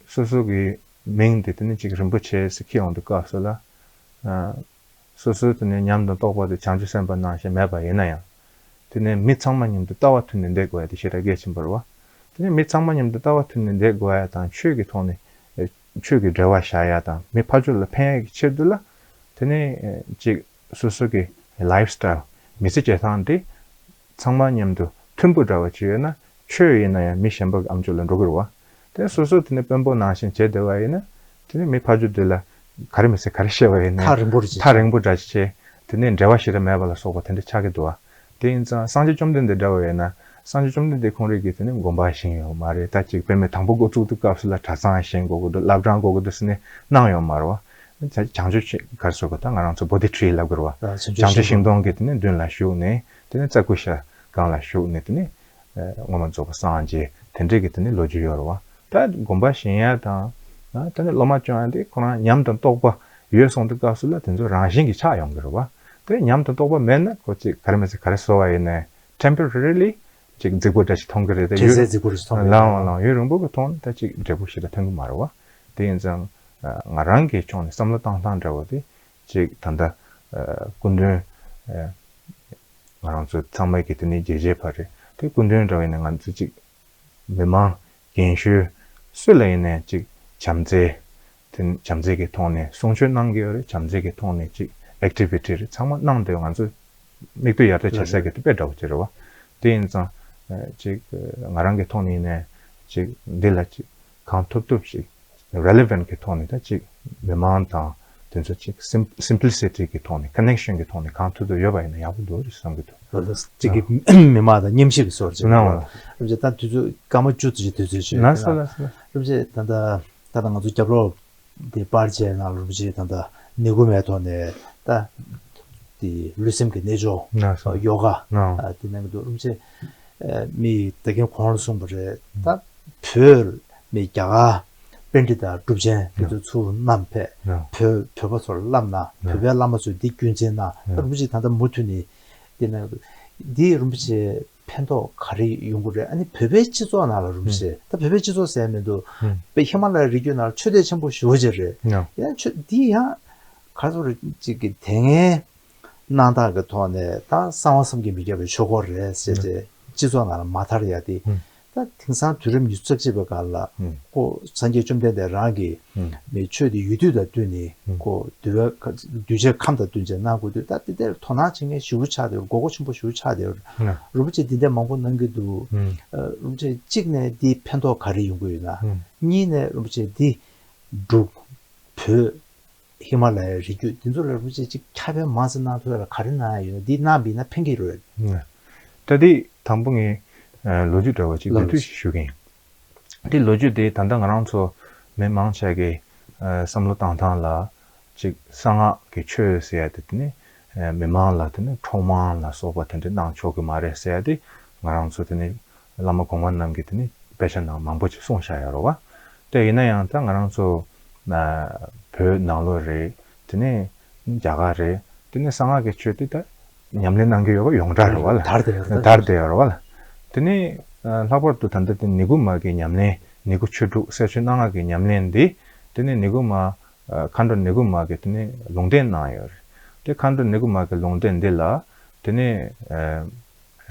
སོ་སོ་གི་མིང་དེ་དེ་ནི་ཅིག་རིན་པོ་ཆེ་ཟེར་འཁྱེར་ཡོང་དུས་སྐབས་སུ་ལ། ཨ། སོ་སོའི་དེ་ནི་ཉམས་དང་རྟོགས་པ་དེ་བྱང་ཆུབ་སེམས་དཔའ་ནང་བཞིན་མེད་པ་ཡིན་ན་ཡང་། དེ་ནི་མི་ཚང་མ་མཉམ་དུ་ལྟ་བ་མཐུན་ནས་བསྡད་དགོས་ཡ་དེ་ཞེ་དྲག་གལ་ཆེན་པོ་རེད་བ། དེ་ནི་མི་ཚང་མ་མཉམ་དུ་ལྟ་བ་མཐུན་ནས་བསྡད་དགོས་ཡ་དང་ཆོས་ཀྱི་ཐོག་ནས་ཆོས་ཀྱི་འབྲེལ་བ་བཞག་ཡ་དང་མི་ཕར་ཕྱོགས་ལ་ཕན་ཡ་གི་ཆེད་དུ་ལ། དེ་ནི་ཅིག་སོ་སོ་གི་lifestyle མི་ཚེ་སྐྱེལ་སྟངས་དེ་ཚང་མ་མཉམ་དུ་མཐུན་པོ་འདྲ་བ་ཅིག་ཡོད་ན། ཆོས་ཡིན་ན་ཡང་མི་གཞན་པ་གི་ཨམ་ཅོག་ལ་འགྲོ་གི་རེད་བ། དེ་སོ་སོ་དེ་ནས་དཔོན་པོ་ནང་བཞིན་བྱས་བསྡད་པ་ཡིན་ན། དེ་ནས་མི་ཕར་ཕྱོགས་དེ་ལ་ག་རེ་མི་ཟེར་ག་རེ་བཤད་པ་ཡིན་ན་ཐག་རིང་པོ་རེད་ཅེས། ཐག་རིང་པོ་འདྲ་ཅིག་བྱས། དེ་ནས་འབྲེལ་བ་ཞེ་དྲག་མེད་པ་ལ་སོགས་པ་དེ་འདྲ་ཆགས་ཀྱི་འདུག་བ། དེ་ཡིན་ཙང་སངས་རྒྱས་བཅོམ་ལྡན་འདས་འདྲ་བ་ཡིན་ན། སངས་རྒྱས་བཅོམ་ལྡན་འདས་ཁོང་རང་གིས་དེ་ནས་དགོན་པ་བཞེངས་ཡོད་མ་རེད། ད་ཅིག་དཔེ་མེད་དང་པོ་འགོ་བཙུགས་དུས་སྐབས་སུ་ལ་གྲྭ་ཚང་བཞེངས་དགོས་ཀྱི་འདུག་བླ་བྲང་དགོས་ཀྱི་འདུག་ཟེར་ནས་གནང་ཡོད་མ་རེད་བ། བྱང་ཆུབ་ཅིག་ག་རེ་ཟེར་དགོས། ད་ང་རང་ཚོ་Bodhi tree ལབ་དགོས་རེད་བ། བྱང་ཆུབ་ཤིང་སྡོང་གི་དེ་ནས་མདུན་ལ་བཞུགས་ནས་དེ་ནས་རྩྭ་ཀུ་ཤ་སྒང་ལ་བཞུགས་ནས་དེ་ནས། ཨ། དངོས་མ་རྫོགས་པ་སངས་རྒྱས་དེ་འདྲས་ཀྱི་དེ་ནི་ལོ་རྒྱུས་ཡོད་རེད་བ། ད་དགོན་པ་བཞེངས་ཡ་དང་། ཨ། དེ་ནི་སློབ་མ་སྐྱོང་ཡ་དེ་ཁོ་རང་ཉམས་དང་རྟོགས་པ་ཡོད་སོང་དུས་སྐབས་སུ་ལ་དེ་ཚོ་རང་བཞིན་གྱིས་ཆགས་ཡོང་གི་རེད་བ། དེ་ཉམས་དང་རྟོགས་པ་མེད་ན་ཁོ་ཅིག་ག་རེ་མི་ཟེར་ག་རེ་བཟོ་བ་ཡིན་ནའི་temporarily་ཅིག་རྫིག་པོ་འདྲ་ཞིག་མཐོང་གི་རེད། དེ་དྲན་ཡུན་གསལ་རྫིག་པོ་རེ་ཞིག་མཐོང་གི་རེད། ལའང་ལའང་ཡུན་རིང་པོ་གི་མཐོང་ན་ད་ཅིག་འབྲས་བུ་ཞེ་དྲག་ཐོན་གི་མ་རེད་བ། དེ་ཡིན་ཙང་། ཨ། ང་རང་གི་ཕྱོགས་ནས་བསམ་བློ་བཏང་སྟངས་འདྲ་བོ་དེ། ཅིག་ད་ལྟ། ཨ། སྐུ་མདུན། ཨ། ང་རང་ཚོ་ཚང་མའི་གི་དེ་ནི་རྒྱལ་གཞིས་པ་རེད། དེ་སྐུ་མདུན་འདྲ་བ་ཡིན་ན་ང་ཚོ་ཅིག་མི་མང་རྒན་གཞོན་སུ་ལ་ཡིན་ནའི་ཅིག་བྱམས་བརྩེ། དེ་ནི་བྱམས་བརྩེ་གི་ཐོག་ནས་གསུང་ཆོས་གནང་གི་ཡོད་རེད། བྱམས་བརྩེ་གི་ཐོག་ནས་ཅིག་activity་རེད་ཚང་མ་གནང་བསྡད་ཡོད། ང་ཚོ་མིག་ལྟོས་ཡར་ལྟོས་བྱེད་ས་གི་དེ་དཔེ་འདྲ་བོ་ཅིག་རེད་བ། དེ་ཡིན་ཙང་། ཨ། ཅིག་ང་རང་གི་ཐོག་ནས་ཡིན་ནའི་ཅིག་འདི་ལ་ཅིག་གང་ཐུབ་ཐུབ་ཞིག་ relevant་གི་ཐོག་ནས་ད་ཅིག་མི་མང་དང་དེ་ཚོ་ཅིག་sim- simplicity་གི་ཐོག་ནས་connection་གི་ཐོག་ནས་གང་ཐུབ་ཐུབ་ཡོད་པ་ཡིན་ན་ཡག་པོ་འདུག་རེད་བསམ་གི་འདུག་ལགས་སོ། གཅིག་གི་མི་མང་དང་མཉམ་གཤིབ་ཀྱི་སོར་ཅིག་ན་རེད་བ། རིན་པོ་ཆེ་ད་དུས་ཚོད་སྐར་མ་བཅུ་ཙམ་ཞིག་དུས་ཚོད་ཅིག་ཡོད་ལགས་སོ་ལགས་སོ། རིན་པོ་ཆེ་ད་ལྟ་ད་ལྟ་ང་ཚོ་རྒྱབ་ལོགས་དེ་པར་ཆས་ནང་ལ་རིན་པོ་ཆེ་ད་ལྟ་ནི་གུ་མའི་ཐོག་ནས་ད་དེ་ལུས་སེམས་ཀྱི་གནས་མཆོག་ལགས་སོ། ཡོ་ག་ལགས། ཨ་དེ་གནང་གི་འདུག་རིན་པོ་ཆེ། ཨ་མི་ད་གིན་གོང་ལ་གསུངས་པ་རེད། ད་བོད་མི་རྒྱ་གར་པཎྜི་ཏ་གྲུབ་ཆེན་དེ་ཚོ་ཚུར་བསྣམས་ཕེབས། ལགས། བོད་བོད་པ་ཚོར་བསླབ་གནང་། ལགས། བོད་པའི་བླ་མ་ཚོས་འདི་སྐྱོན་ཅན་གནང་། ད་རིན་པོ་ཆེ་ད་ལྟ་མུ་མཐུད་ནས་འདི་གནང་གི་འདུག་འདི་རིན་པོ་ཆེ་ཕན་ཐོགས་ག་རེ་ཡོང་གི་རེད། ཨ་ནི་བོད་པའི་སྤྱི་ཚོགས་ནང་ལ་རིན་པོ་ཆེ་ད་བོད་པའི་སྤྱི་ཚོགས་ཟེར་མི་འདུག་དཔེ་ཧི་མ་ལ་ཡའི་རི་རྒྱུད་ནང་ལ་ཆོས་དད་ཆེན་པོ་ཞེ་པོ་ཅིག་རེད། ཡང་ཆོས་འདི་ཡང་ག་ཚོད་རེད་ཅིག་གི་དེ་སྔའི་གནང་སྟངས་ཀྱི་ཐོག་ནས་ད་གསང་བ་བསམ་གྱིས་མི་ཁྱབ་པའི་ཆོས་སྐོར་རེད་ཟེར་ཏེ་སྤྱི་ཚོགས་ནང་ལ་མ་དར་ཡ་དེ། ད་དེང་སང་དུས་རབས་ཉི་ཤུ་རྩ་གཅིག་པའི་སྐབས་ལ་ཁོ་སངས་རྒྱས་བཅོམ་ལྡན་འདས་རང་གིས་མི་ཆོས་དེ་ཡུལ་དུས་དང་བསྟུན་ནས་ཁོ་འདུལ་བ་གདུལ་བྱའི་ཁམས་དང་བསྟུན་བྱས་གནང་དགོས་དུས། ད་དེ་དེར་དོ་སྣང་བྱེད་མཁན་ཞེ་པོ་ཆགས་བསྡད་ཡོད། དགོས་མཁོ་ཆེན་པོ་ཞེ་པོ་ཆགས་བསྡད་ཡོད། རིན་པོ་ཆེ་འདི་འདྲ་མང་པོ་གནང་གི་འདུག་རིན་པོ་ཆེ་གཅིག་ནས་འདི་ཕན་ཐོགས་ག་རེ་ཡོང་གི་ཡོད་ན། གཉིས་ནས་རིན་པོ་ཆེ་འདི་འབྲུག་བོད། ཧི་མ་ལ་ཡའི་རི་རྒྱུད་འདི་ཚོ་ལ་རིན་པོ་ཆེ་གཅིག་ཁྱབ་སྤེལ་མང་ཙམ་གནང་ཐུབ་ཡ་ལ་ག་རེ་གནང་ཡ་ཡོད་ན། འདི་གནང་བ་ཡིན་ན་ཕན་གྱི་རེད། ད་འདི་དང་པོ་ངས་ལོ་རྒྱུས་འདྲ་བ་གཅིག་བསྡུས་བསྡུས་ཤིག་ཞུ་གི་ཡིན། འདི་ལོ་རྒྱུས་འདི་ད་ལྟ་ང་རང་ཚོ་མི་མང་ཆེ་གི་བསམ་བློ་བཏང་སྟངས་ལ་གཅིག་གསང་སྔགས་ཀྱི་ཆོས་ཟེར་ཡ་དེ་དེ་ནི་མི་མང་ལ་དེ་ནི་འཕྲོག་མང་ལ་སོགས་པ་དེ་འདྲ་གནང་ཆོག་གི་མ་རེད་ཟེར་ཡ་དེ་ང་རང་ཚོ་དེ་ནི། བླ་མ་གོང་མ་རྣམས་ཀྱིས་དེ་ནི་དཔེ་ཆ་ནང་མང་པོ་ཅིག་གསུངས་བཞག་ཡོད་རེད་བ། དེ་ཡིན་ན་ཡང་ད་ང་རང་ཚོ་བོད་ནང་ལོགས་རེད། དེ་ནི་རྒྱ་གར་རེད། དེ་ནི་གསང་སྔགས་ཀྱི་ཆོས་དེ་ད་ཉམས་ལེན་གནང་གི་ཡོད་པ་ཡོངས་གྲགས་རེད་བ་ལ། དར་བསྡད་ཡོད་རེད། དར་བསྡད་ཡོད་རེད་བ་ལ། དེ་ནི་ལྷག་པར་དུ་ད་ལྟ་དེ་ནི་གུ་མ་གི་ཉམས་ལེན། ནི་གུ་ཆོས་དྲུག་གསེར་ཆོས་སྣ་ལྔ་གི་ཉམས་ལེན་འདི་དེ་ནི་ནི་གུ་མ་མཁའ་འགྲོ་ནི་གུ་མ་གི་དེ་ནི་ལུང་བསྟན་གནང་ཡོད་རེད། དེ་མཁའ་འགྲོ་ནི་གུ་མ་གི་ལུང་བསྟན་འདི་ལ་དེ་ནི།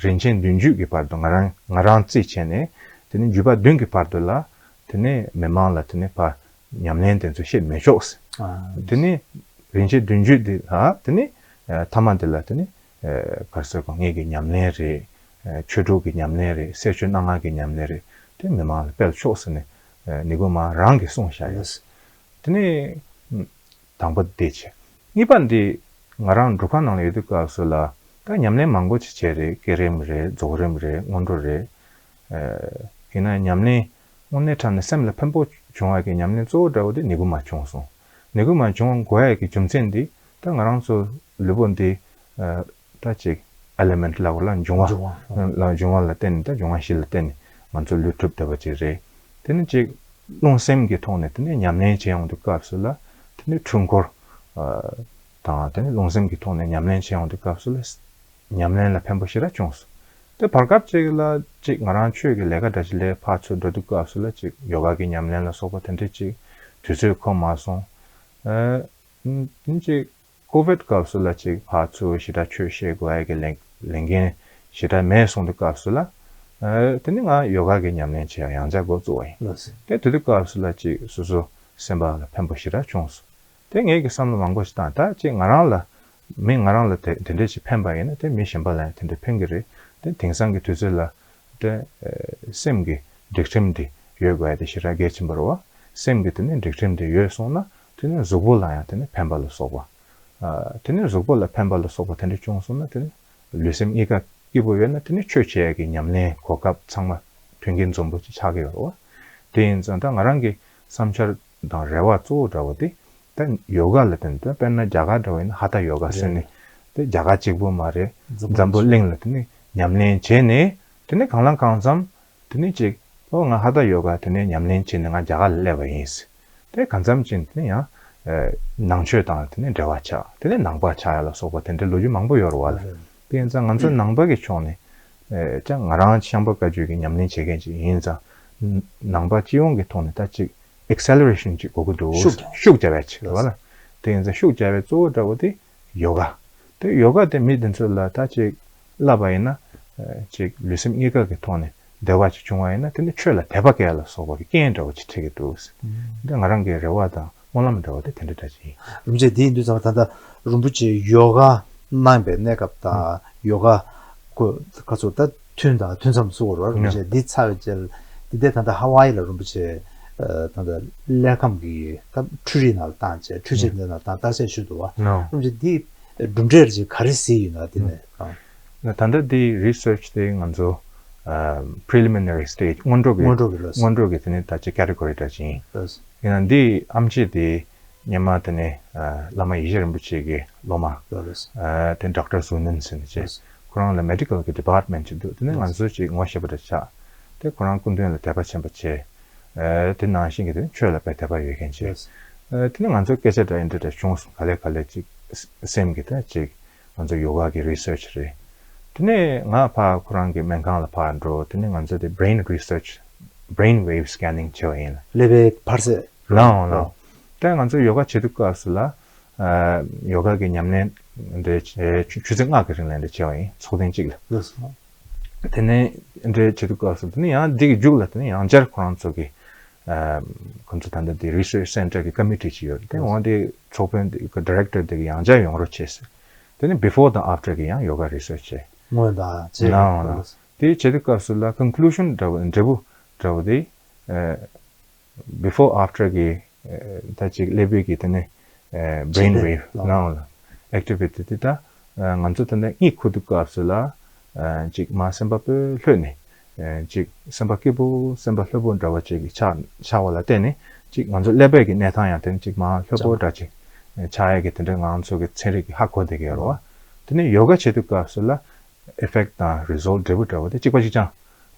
རིན་ཆེན་བདུན་ཅུ་གི་བར་དུ་ང་རང་ང་རང་རྩིས་བྱས་ནས་དེ་ནི་བརྒྱུད་པ་བདུན་གྱི་བར་དུ་ལ་དེ་ནི་མི་མང་ལ་དེ་ནི་ཕར་ཉམས་ལེན་དེ་ཚོ་བཤད་མི་ཆོག་ཟེར། དེ་ནི་རིན་ཆེན་བདུན་ཅུ་འདི་ལ་དེ་ནི་ཐ་མ་འདི་ལ་དེ་ནི་ག་རེ་ཟེར་དགོས། ངེད་ཀྱི་ཉམས་ལེན་རེད། ཆོས་དྲུག་གི་ཉམས་ལེན་རེད། གསེར་ཆོས་སྣ་ལྔ་གི་ཉམས་ལེན་རེད། དེ་མི་མང་ལ་སྤེལ་ཆོག་ཟེར་ནས་ནི་གུ་མ་རང་གིས་གསུངས་བཞག་ཡོད། དེ་ནི། དང་པོ་དེ་བྱས། གཉིས་པ་འདི་ང་རང་སྒྲུབ་ཁང་ནང་ལ་ཡོད་དུས་སྐབས་སུ་ལ་ད་ཉམས་ལེན་མང་པོ་ཅིག་བྱས་རེད། བསྐྱེད་རིམ་རེད། རྫོགས་རིམ་རེད། སྔོན་འགྲོ་རེད། ཡིན་ན་ཉམས་ལེན་དངོས་གནས་དྲང་གནས་སེམས་ལ་ཕན་པོ་བྱུང་བ་གི་ཉམས་ལེན་གཙོ་བོ་འདྲ་བོ་དེ་ནི་གུ་མ་བྱུང་སོང་། ནི་གུ་མ་བྱུང་དགོས་ཡ་གི་རྒྱུ་མཚན་འདི་ད་ང་རང་ཚོ་ལུས་པོ་འདི། ད་ཅིག་ཨེ་ལི་མེན་ཊི་ལབ་དགོས་ལ་འབྱུང་བ། འབྱུང་བ། ལ་འབྱུང་བ་ལ་བརྟེན་ནས་ད་འབྱུང་བ་བཞི་ལ་བརྟེན་ནས་ང་ཚོ་ལུས་གྲུབ་བསྡད་པ་ཅིག་རེད། དེ་ནི་ཅིག་རླུང་སེམས་ཀྱི་ཐོག་ནས་དེ་ནི་ཉམས་ལེན་བྱེད་ཡོང་དུས་སྐབས་སུ་ལ་དེ་ནི་འཕྲུལ་འཁོར་དང་དེ་ནི་རླུང་སེམས་ཀྱི་ཐོག་ནས་ཉམས་ལེན་བྱེད་ཡོང་དུས་སྐབས་སུ་ལ་ཉམས་ལེན་ལ་ཕན་པོ་ཞེ་དྲག་བྱུང་སོང་། དེ་བར་སྐབས་ཅིག་ལ་ཅིག་ང་རང་ཆོས་ཀྱི་ལས་ཀ་འདྲ་ཅིག་ལས་ཕར་ཚུར་འགྲོ་དུས་སྐབས་སུ་ལ་ཅིག་ཡོ་ག་གི་ཉམས་ལེན་ལ་སོགས་པ་དེ་འདྲ་ཅིག་དུས་ཚོད་ཁོམ་མ་སོང་། ཨ་ནི་ཅིག་ཀོ་ཝིཌ་སྐབས་སུ་ལ་ཅིག་ཕར་ཚུར་ཞེ་དྲག་ཆོས་བཤད་དགོས་ཡ་གི་ལས་ལས་འགན་ཞེ་དྲག་མེད་སོང་དུས་སྐབས་སུ་ལ། ཨ་དེ་ནི་ང་ཡོ་ག་གི་ཉམས་ལེན་བྱེད་ཡ་ཡང་བསྐྱར་འགོ་བཙུགས་པ་ཡིན། ལགས་སོ། དེ་དེ་དུས་སྐབས་སུ་ལ་ཅིག་སོ་སོ་སེམས་པ་ལ་ཕན་པོ་ཞེ་དྲག་བྱུང་སོང་། དེ་ངེད་ཀྱི་བསམ་བློ་མང་པོ་ཞིག་བཏང་། ད་ཅིག་ང་རང་ལ་མི་ང་རང་ལ་དེ་དེ་འདྲས་ཞིག་ཕན་པ་ཡིན་ན་དེ་མི་གཞན་པ་ལ་ཡང་དེ་འདྲས་ཕན་གྱི་རེད། དེ་དེང་སང་གི་དུས་ཚོད་ལ་དེ་སེམས་ཀྱི་སྒྲིག་ཁྲིམས་དེ་ཡོད་དགོས་ཡ་དེ་ཞེ་དྲག་གལ་ཆེན་པོ་རེད་བ། སེམས་ཀྱི་དེ་ནས་སྒྲིག་ཁྲིམས་དེ་ཡོད་སོང་ན་དེ་ནས་གཟུགས་པོ་ལ་ཡང་དེ་ནས་ཕན་པ་ལ་སོགས་པ། དེ་ནས་གཟུགས་པོ་ལ་ཕན་པ་ལ་སོགས་པ་དེ་འདྲ་བྱུང་སོང་ན་དེ་ནས་ལུས་སེམས་གཉིས་ཀ་སྐྱིད་པོ་ཡོད་ན་དེ་ནས་ཆོས་བྱེད་ཡ་གི་ཉམས་ལེན་གོ་སྐབས་ཚང་མ་མཐུན་རྐྱེན་འཛོམས་པོ་ཅིག་ཆགས་ཀྱི་ཡོད་རེད་བ། དེ་ཡིན་ཙང་ད་ང་རང་གི་བསམ་འཆར་དང་རེ་བ་གཙོ་བོ་འདྲ་བོ་དེ། ད་ཡོ་ག་ལ་བརྟེན་ཏེ་དཔེར་ན་རྒྱ་གར་འདྲ་བོ་ཡིན་ན་ཧ་ཐ་ཡོ་ག་ཟེར་ནས་དེ་རྒྱ་གར་གཅིག་པུ་མ་རེད། འཛམ་བུ་གླིང་ལ་དེ་ནས་ཉམས་ལེན་བྱས་ནས་དེ་ནས་གང་ལ་གང་འཚམ་དེ་ནས་ཅིག་ཨོ་ང་ཧ་ཐ་ཡོ་ག་དེ་ནས་ཉམས་ལེན་བྱས་ནས་ང་རྒྱ་གར་ལ་སླེབས་པ་ཡིན་ཟེར། དེ་གང་འཚམ་ཅིག་དེ་ནས་ཡང་ནང་ཆོས་དང་དེ་ནས་འབྲེལ་བ་ཆགས། དེ་ནས་ནང་པ་ཆགས་ཡ་ལ་སོགས་པ་དེ་འདྲའི་ལོ་རྒྱུས་མང་པོ་ཡོད་རེད་བ་ལ། དེ་ཡིན་ཙང་ང་ཚོ་ནང་པ་གི་ཕྱོགས་ནས་ཀྱང་ང་རང་ཤངས་པ་བཀའ་བརྒྱུད་ཀྱི་ཉམས་ལེན་བྱེད་མཁན་ཅིག་ཡིན་ཙང་ནང་པ་སྤྱི་ཡོངས་ཀྱི་ཐོག་ནས་ད་ཅིག acceleration་ཅིག་དགོས་ཀྱི་འདུག་ཤུགས་རྒྱག་ཤུགས་རྒྱག་ཡ་ཅིག་རེད་བ་ལ། དེ་ཡིན་ཙང་ཤུགས་རྒྱག་པའི་གཙོ་བོ་འདྲ་བོ་དེ་ཡོ་ག་དེ་ཡོ་ག་དེ་མི་དེ་ཚོ་ལ་ད་ཅིག་བསླབ་པ་ཡིན་ན་ཅིག་ལུས་སེམས་གཉིས་ཀ་གི་ཐོག་ནས་བདེ་བ་ཅིག་བྱུང་བ་ཡིན་ན་དེ་ནི་ཆོས་ལ་དད་པ་སྐྱེ་ཡ་ལ་སོགས་པ་གི་རྐྱེན་འདྲ་བོ་ཅིག་འཕྲད་ཀྱི་འདུག་འདི་ང་རང་གི་རེ་བ་དང་སྨོན་ལམ་འདྲ་བོ་དེ་དེ་འདྲ་འདྲ་ཅིག་ཡིན། རིན་པོ་ཆེ་དེ་ཡིན་དུས་ཙམ་པ་ད་ལྟ་རིན་པོ་ཆེ་ཡོ་ག་གནང་པའི་གནས་སྐབས་དང་ཡོ་ག་ཁོ་ཁ་ཚུར་ད་ཐུན་དང་ཐུན་མཚམས་སུ་བོར་བ་རིན་པོ་ཆེ་འདི་ཚར་བའི་རྗེས་འདི་ལྟའི་ད་ལྟ་ཧ་ཝའི་ལ་རིན་པོ་ཆེ་ ད་ལྟ་ཀླད་ཁམས་ཀྱི་ད་འཕྲུལ་རིག་ནང་ལ་བཏང་བྱས་འཕྲུལ་ཆས་འདི་ནང་བཏང་བརྟག་དཔྱད་ཞུས་འདུག་བ། ནོ། རྣམ་ཅིག་འདི་གྲུབ་འབྲས་ཅིག་ག་རེ་གཟིགས་ཡོད་ན་འདི་ནས་གང་། ད་ལྟ་འདི་རི་སར་ཆི་དེ་ང་ཚོ་preliminary stage སྔོན་འགྲོ་གི་སྔོན་འགྲོ་གི་ལོས། སྔོན་འགྲོ་གི་དེ་ནི་ད་ཅི་category འདྲ་ཅིག་ཡིན། ལོས། ཡིན་ན་འདི་ཨེམ་ཆི་དེ་སྔོན་མ་དེ་ནི་བླ་མ་ཡེ་ཤེས་རིན་པོ་ཆེ་གི་སློབ་མ་ལོས། དེ་ཌོག་ཊར་ཟུའུ་ནན་ཟེར་ནས་བྱས། ལོས། ཁོ་རང་ལ་མེ་ཌི་ཀལ་གི་ཌི་པཱར་ཊི་མེན་ཊི་ཅིག་འདུག་དེ་ནི་ང་ཚོ་ཅིག་ངོ་ཤེས་པ་འདྲ་ཆགས། དེ་ཁོ་རང་སྐུ་མདུན་ལ་དད་པ་ཆེན་པོ་བྱས། ཨ་དེ་ནང་བཞིན་གྱི་དེ་ཆོས་ལ་དཔེ་དད་པ་ཡོད་མཁན་ཅིག་ཡེས། ཨ་དེ་ནི་ང་ཚོ་སྐད་ཆ་འདྲ་ཡིན་འདྲ་འདྲ་བྱུང་སོང་། ག་ལེ་ག་ལེ་ཅིག་སེམས་ཀྱི་དེ་ཅིག་ང་ཚོ་ཡོ་ག་གི་རི་སར་ཆི་རེད། དེ་ནས་ང་ཕར་ཁོ་རང་གི་སྨན་ཁང་ལ་ཕར་འགྲོ། དེ་ནས་ང་ཚོ་དེ་brain research brain wave scanning བྱས་པ་ཡིན། ཀླད་པའི་འཕར་ཚད། ལའོ་ལའོ། དེ་ང་ཚོ་ཡོ་ག་བྱེད་དུས་སྐབས་སུ་ལ་ཨ་ཡོ་ག་གི་ཉམས་ལེན་འདྲ་བྱས། ཆུ་ཆུ་ཚོད་ལྔ་གི་རིང་ལ་འདྲ་བྱས་པ་ཡིན། ཚོགས་ཐེངས་གཅིག་ལ། ལགས་སོ། དེ་ནས་འདྲ་བྱེད་དུས་སྐབས་སུ་དེ་ནས་ཡང་འདི་གི་མཇུག་ལ་དེ་ནས་ཡང་བསྐྱར་ཁོ་རང་ཚོ་གི་ཨ་ཁོ་ཚོ་ད་ལྟ་དེ་རི་སར་ཆི་སེན་ཊར་གི་ཀོ་མི་ཊི་ཅིག་ཡོད་རེད། དེ་འོང་དེ་ཚོགས་དཔོན་དེ་གི་ཌི་རེག་ཊར་དེ་གི་ཡང་བསྐྱར་ཡོང་རོགས་བྱས་ཟེར། དེ་ནས་before དང་after གི་ཡང་ཡོ་ག་རི་སར་ཆི་བྱས། སྔོན་དང་རྗེས། ལའོ་ལའོ། དེ་བྱེད་དུས་སྐབས་སུ་ལ་conclusion འདྲ་བོ་འབྲས་བུ་འདྲ་བོ་དེ་ཨ་before after གི་ཨ་ད་ཅིག་ཀླད་པའི་གི་དེ་ནི་ཨ་brain wave ལའོ་ལ་activity དེ་ད་ཨ་ང་ཚོ་ད་ནི་གཉིད་ཁུག་དུས་སྐབས་སུ་ལ་ཨ་ཅིག་མ་སེམས་པ་སྤོས་ལྷོད་ནས་ཨ་ཅིག་སེམས་པ་སྐྱིད་པོ་སེམས་པ་ལྷོད་པོ་འདྲ་བ་ཅིག་གི་ཆགས་ཆགས་པ་ལ་བརྟེན་ནས་ཅིག་ང་ཚོ་ཀླད་པའི་གི་གནས་སྟངས་ཡང་དེ་ནི་ཅིག་མ་ལྷོད་པོ་འདྲ་ཅིག་ཆགས་ཡས་གི་དེ་འདྲའི་ང་ཚོ་གི་ཚན་རིག་གི་ཧ་གོ་བསྡད་ཀྱི་ཡོད་རེད་བ། དེ་ནི་ཡོ་ག་བྱེད་དུས་སྐབས་སུ་ལ་effect དང་result འབྲས་བུ་འདྲ་བོ་དེ་གཅིག་པ་གཅིག་རྐྱང་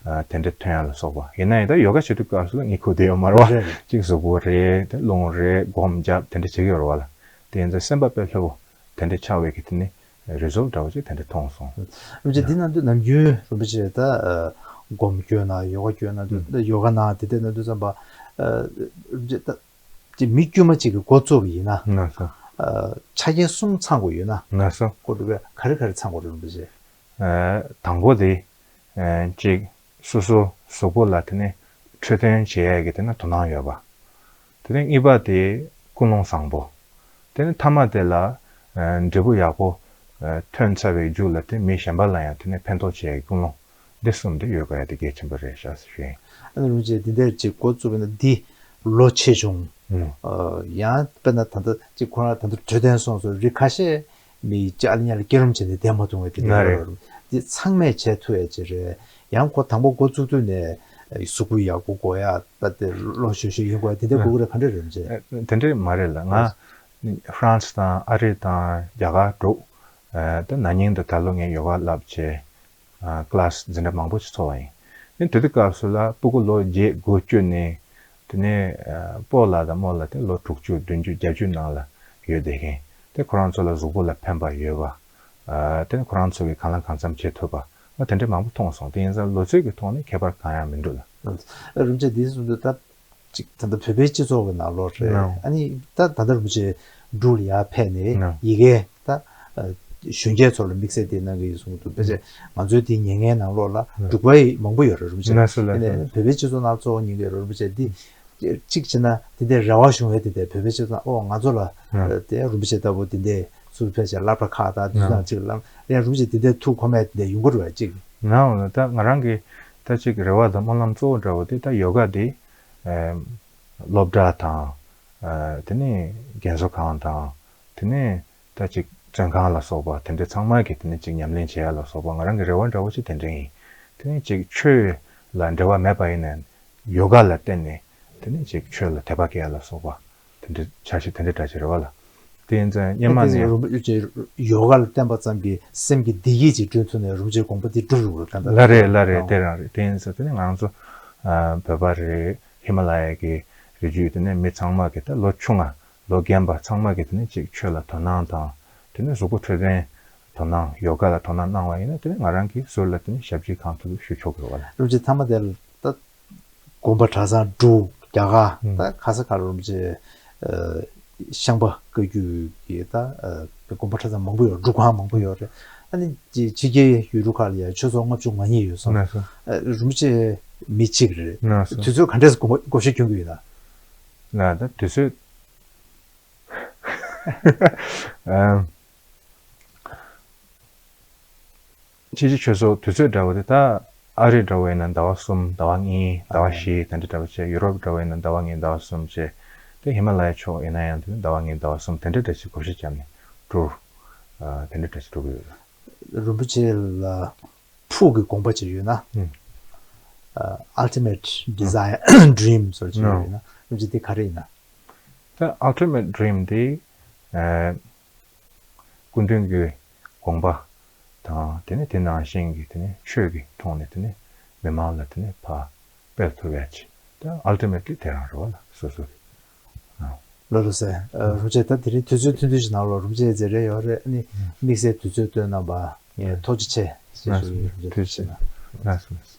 ཨ་དེ་འདྲ་ཐོན་ཡ་ལ་སོགས་པ་ཡིན་ན་ཡང་ད་ཡོ་ག་བྱེད་དུས་སྐབས་སུ་ལ་གཉིད་ཁུག་བསྡད་ཡོད་མ་རེད་བ། རེད་རེད། གཅིག་གཟུགས་པོ་རེད། དེ་རླུང་རེད། སྒོམ་རྒྱབ་དེ་འདྲ་བྱེད་ཀྱི་ཡོད་རེད་བ་ལ། དེ་ཡིན་ཙང་སེམས་པ་དཔེ་ལྷོད་པོ་དེ་འདྲ་ཆགས་པའི་གི་དེ་ནི་result འདྲ་བོ་ཅིག་དེ་འདྲ་མཐོང་སོང་། རིན་པོ་ཆེ་འདི་ནང་དུ་ནམ་རྒྱུན་རིན་པོ་ཆེ་ད་ཨ་སྒོམ་སྐྱོན་ན་ཡོ་ག་སྐྱོན་ན་དུ་ཡོ་ག་ནང་དེ་འདྲ་ནང་དུ་བསམ་པ་ཨ་རིན་པོ་ཆེ་ད་ཅིག་མི་དཀྱུས་མ་ཅིག་གི་འགོ་བཙུགས་པ་ཡིན་ན། ལགས་སོ། ཨ་ཆ་རྐྱེན་གསུམ་ཚང་དགོས་ཡོད་ན། ལགས་སོ། ཁོ་འདྲ་བས་ག་རེ་ག་རེ་ཚང་དགོས་རེད་རིན་པོ་ཆེ། ཨ་དང་པོ་དེ་ཨ་ཅིག་སོ་སོ་གཟུགས་པོ་ལ་དེ་ནས་འཕྲོད་བསྟེན་བྱེད་ཡས་ཀྱི་དེ་ན་དོ་སྣང་ཡོད་པ། དེ་ནས་གཉིས་པ་དེ་ཀུན་སློང་བཟང་པོ། དེ་ནས་ཐ་མ་དེ་ལ་ཨ་འབྲས་བུ་ཡག་པོ་ཨ་ཐོན་ཚར་བའི་མཇུག་ལ་དེ་མི་གཞན་པ་ལ་ཡང་དེ་ནས་ཕན་ཐོགས་བྱེད་ཡས་ཀྱི་ཀུན་སློང་། འདི་གསུམ་འདི་ཡོད་དགོས་ཡ་དེ་གལ་ཆེན་པོ་རེད་ཤག་ཟེར་ཞུ་ཡིན། ཨ་ནི་རིན་པོ་ཆེ་འདི་འདྲ་ཅིག་འགོ་བཙུགས་པ་ན་འདི་ལོ་ཆེ་ཆུང་། ཨུ། ཨ་ཡང་དཔེར་ན་ད་ལྟ་ཅིག་ཁོ་རང་ད་ལྟ་འཕྲོད་བསྟེན་སོང་ཙང་རིགས་ཁ་ཤས་མི་ཅིག་ཨ་ལི་ཉ་ལ་སྐྱེ་རུམ་བྱས་ནས་བསྡད་མ་ཐུབ་པ་དེ་འདྲ་ཡོད་རེད། འདི་ཚང་མས་བྱས་ཐུབ་ཡ་ཅིག་རེད། ཡང་ཁོ་དང་པོ་འགོ་བཙུགས་དུས་ནས་གཟུགས་པོ་ཡག་པོ་དགོས་ཡ་ད་དེ་ལོ་གཞོན་གཞོན་ཡིན་དགོས་ཡ་དེ་འདྲ་དགོས་ཀྱི་རེད་ག་འདྲ་རེད་རིན་པོ་ཆེ། ཨ་དེ་འདྲ་མ་རེད་ལ། ང་ཧྥ་རན་སི་དང་ཨ་རི་དང་རྒྱ་གར་འགྲོ། ཨ་ད་ན་ནིང་དང་ད་ལོ་ངས་ཡོ་ག་བསླབ་བྱས། ཨ་ཀི་ལ་སི་འཛིན་གྲྭ་མང་པོ་ཞིག་ཚོགས་པ་ཡིན། དེ་དེ་དུས་སྐབས་སུ་ལ་སྤུ་གུ་ལོ་བརྒྱད་དགུ་བཅུ་ནས་དེ་ནས་ཨ་སྤོ་ལགས་དང་རྨོ་ལགས་དེ་ལོ་དྲུག་ཅུ་བདུན་ཅུ་བརྒྱད་ཅུ་ནང་ལ་ཡོད་བསྡད་མཁན། དེ་ཁོ་རང་ཚོ་ལ་གཟུགས་པོ་ལ་ཕན་པ་ཡོད་པ། ཨ་དེ་ནས་ཁོ་རང་ཚོ་གིས་གང་ལ་གང་འཚམ་བྱེད་ཐུབ་པ། ཨ་དེ་འདྲ་མང་པོ་མཐོང་སོང་། དེ་ཡིན་ཙང་ལོ་ཚོད་ཀྱི་ཐོག་ནས་ཁྱད་པར་གང་ཡང་མི་འདུག་ལ། རིན་པོ་ཆེ་འདི་གསུངས་དུས་ད། ཅིག་ད་ལྟ་བོད་པའི་སྤྱི་ཚོགས་ཀྱི་ནང་ལོགས་རེད། ནོ། ཨ་ནི་ད་ད་ལྟ་རིན་པོ་ཆེ་འབྲུག་ལ་ཡར་ཕེབས་ནས་ནོ། ཡི་གེ་ད་ཨ་གཞོན་སྐྱེས་ཚོ་ལ་དམིགས་བསལ་དེ་གནང་གི་ཡོད་གསུངས་འདུག་ཕལ་ཆེར་ང་ཚོའི་དེ་ཉན་མཁན་ནང་ལོགས་ལ་ནོ། འབྲུག་པ་ཡི་མང་པོ་ཡོད་རེད་རིན་པོ་ཆེ། ནོ་སོ་ལ་ཨ་ནི་ནོ། བོད་པའི་སྤྱི་ཚོགས་ནང་གཙོ་བོ་ཉན་གི་ཡོད་རེད་རིན་པོ་ཆེ། འདི་གཅིག་བྱས་ན་དེ་འདྲའི་རེ་བ་བྱུང་བས། དེ་འདྲའི་བོད་པའི་སྤྱི་ཚོགས་ནང་ཨོ་ང་ཚོ་ལ་ནོ། ཨ་དེ་རིན་པོ་ཆེ་ལྟ་བུ་དེ་འདྲའི་ཚུར་ཕལ་ཆེར་སློབ་གྲྭ་ཁག་དང་དེ་ཚོ་ནོ། ནང་ཅིག་ལ་ཡང་རིན་པོ་ཆེ་དེ་འདྲའི་ཐུགས་ཁོམ་ཡས་དེ་འདྲ་ཡོང་གི་རེད་པས་ཅིག་ནའོ་ད་ང་རང་གི་ད་ཅིག་རེ་བ་དང་སྨོན་ལམ་གཙོ་བོ་འདྲ་བོ་དེ་ད་ཡོ་ག་དེ། ཨ་སློབ་གྲྭ་དང་། ཨ་དེ་ནས་རྒན་གསོ་ཁང་དང་། དེ་ནས་ད་ཅིག་བཙོན་ཁང་ལ་སོགས་པ་དེ་འདྲ་ཚང་མ་གི་དེ་ནས་ཅིག་ཉམས་ལེན་བྱེད་ཡ་ལ་སོགས་པ་ང་རང་གི་རེ་བ་འདྲ་བོ་ཅིག་དེ་འདྲ་ཡིན། དེ་ནས་ཅིག་ཆོས་ལ་འབྲེལ་བ་མེད་པ་ཡིན་ནའི་ཡོ་ག་ལ་བརྟེན་ནས་དེ་ནས་ཅིག་ཆོས་ལ་དད་པ་སྐྱེ་ཡ་ལ་སོགས་པ་དེ་འདྲ་འཆར་གཞི་དེ་འདྲ་འདྲ་ཅིག་རེད་བ་ལ། དེ་ཡིན་ཙང་སྔོན་མ་ནས་རིན་པོ་ཆེ་ཡོ་ག་ལ་བརྟེན་པ་ཙམ་གྱིས་སེམས་ཀྱི་བདེ་སྐྱིད་ཅིག་བསྐྲུན་ཐུབ་ནས་རིན་པོ་ཆེའི་དགོངས་པ་དེ་འགྲུབ་ཡོད་རེད་ད། ལགས་རེད་ལགས་རེད། དེ་རང་རེད། དེ་ཡིན་ཙང་དེ་ནས་ང་རང་ཚོ་ཨ་བོད་པ་རེད། ཧི་མ་ལ་ཡ་གི་རི་རྒྱུད་དེ་ནས་མི་ཚང་མ་གི་ད་ལོ་ཆུང་ང་ལོ་རྒན་པ་ཚང་མ་གི་དེ་ནས་ཅིག་ཆོས་ལ་དོ་སྣང་དང་། དེ་ནས་གཟུགས་པོ་འཕྲོད་བསྟེན་དོ་སྣང་ཡོ་ག་ལ་དོ་སྣང་གནང་བ་ཡིན་ན་དེ་ནས་ང་རང་གི་ཟུར་ལ་དེ་ནས་ཞབས་ཕྱི་གང་ཐུབ་ཞུ་ཆོག་གི་རེད་བ་ལ། རིན་པོ་ཆེ་མཐའ་མ་དེ་ལ་ད་དགོན་པ་གྲྭ་ཚང་འབྲུག་རྒྱ་གར་ཨུམ། ད་ག་ས་ག་རུ་རིན་པོ་ཆེ་ཨ་ཤངས་པ་བཀའ་བརྒྱུད་ཀྱི་ད་ཨ་དགོན་པ་གྲྭ་ཚང་མང་པོ་ཡོད། འབྲུག་ཁང་མང་པོ་ཡོད་རེད། ཨ་ནི་ཕྱི་རྒྱལ་ཡུལ་གྲུ་ཁག་ལ་ཡང་ཆོས་ཚོགས་ལྔ་བཅུ་ང་གཉིས་ཡོད་སོང་། ལགས་སོ། ཨ་རིན་པོ་ཆེ་མི་གཅིག་རེད། ལགས་སོ། དུས་ཚོད་ག་འདྲས་བགོ་བགོ་བཤའ་སྐྱོན་གྱི་ཡོད་ན། ལགས་ད་དུས་ཚོད་ཨ། ཕྱི་རྒྱལ་ཆོས་ཚོགས་དུས་ཚོད་འདྲ་བོ་དེ་ད་ ཨ་རི་འདྲ་བོ་ཡིན་ན་ཟླ་བ་གསུམ་ཟླ་བ་གཉིས་ཟླ་བ་བཞི་དེ་འདྲ་འདྲ་བོ་བྱས། ཡུ་རོབ་འདྲ་བོ་ཡིན་ན་ཟླ་བ་གཉིས་ཟླ་བ་གསུམ་བྱས། དེ་ཧི་མ་ལ་ཡའི་ཕྱོགས་ཡིན་ན་ཡང་དེ་ནི་ཟླ་བ་གཉིས་ཟླ་བ་གསུམ་དེ་འདྲ་འདྲ་ཞིག་བགོ་བཤའ་བརྒྱབ་ནས་ཊུར་དེ་འདྲ་འདྲ་ཞིག་འགྲོ་གི་ཡོད། རིན་པོ་ཆེ་ལ་ཕུགས་ཀྱི་དགོངས་པ་ཅིག་ཡོད་ན། ཨ། Ultimate Desire Dream ཟེར་ཅིག་ཡོད་ན། རིན་པོ་ཆེ་དེ་ག་རེ་ཡིན་ན། ད་Ultimate Dream དེ། ཨ། སྐུ་མདུན་གྱི་དགོངས་པ་དང་དེ་ནས་དེ་ནང་བཞིན་གྱི་དེ་ནས་ཆོས་ཀྱི་ཐོག་ནས་དེ་ནས་མི་མང་ལ་དེ་ནས་ཕར་སྤེལ་ཐུབ་ཡ་ཅིག་ད་Ultimately དེ་རང་རེད་བ་ལ་སོ་སོ་གི། ཨ། ལགས་ལགས་སེ། ཨ། རིན་པོ་ཆེ་ད་དེ་རིང་དུས་ཚོད་ཐུང་ཐུང་ཞིག་ནང་ལ་རིན་པོ་ཆེ་མཛད་རན་ཡོད་རེད། ཨ་ནི་དམིགས་བསལ་དུས་ཚོད་བཏོན་གནང་བ་ངས་ཐུགས་རྗེ་ཆེ་ཞེས་ཞུ་ཡིན། རིན་པོ་ཆེ་ཐུགས་རྗེ་ཆེ་གནང་། ལགས་སོ།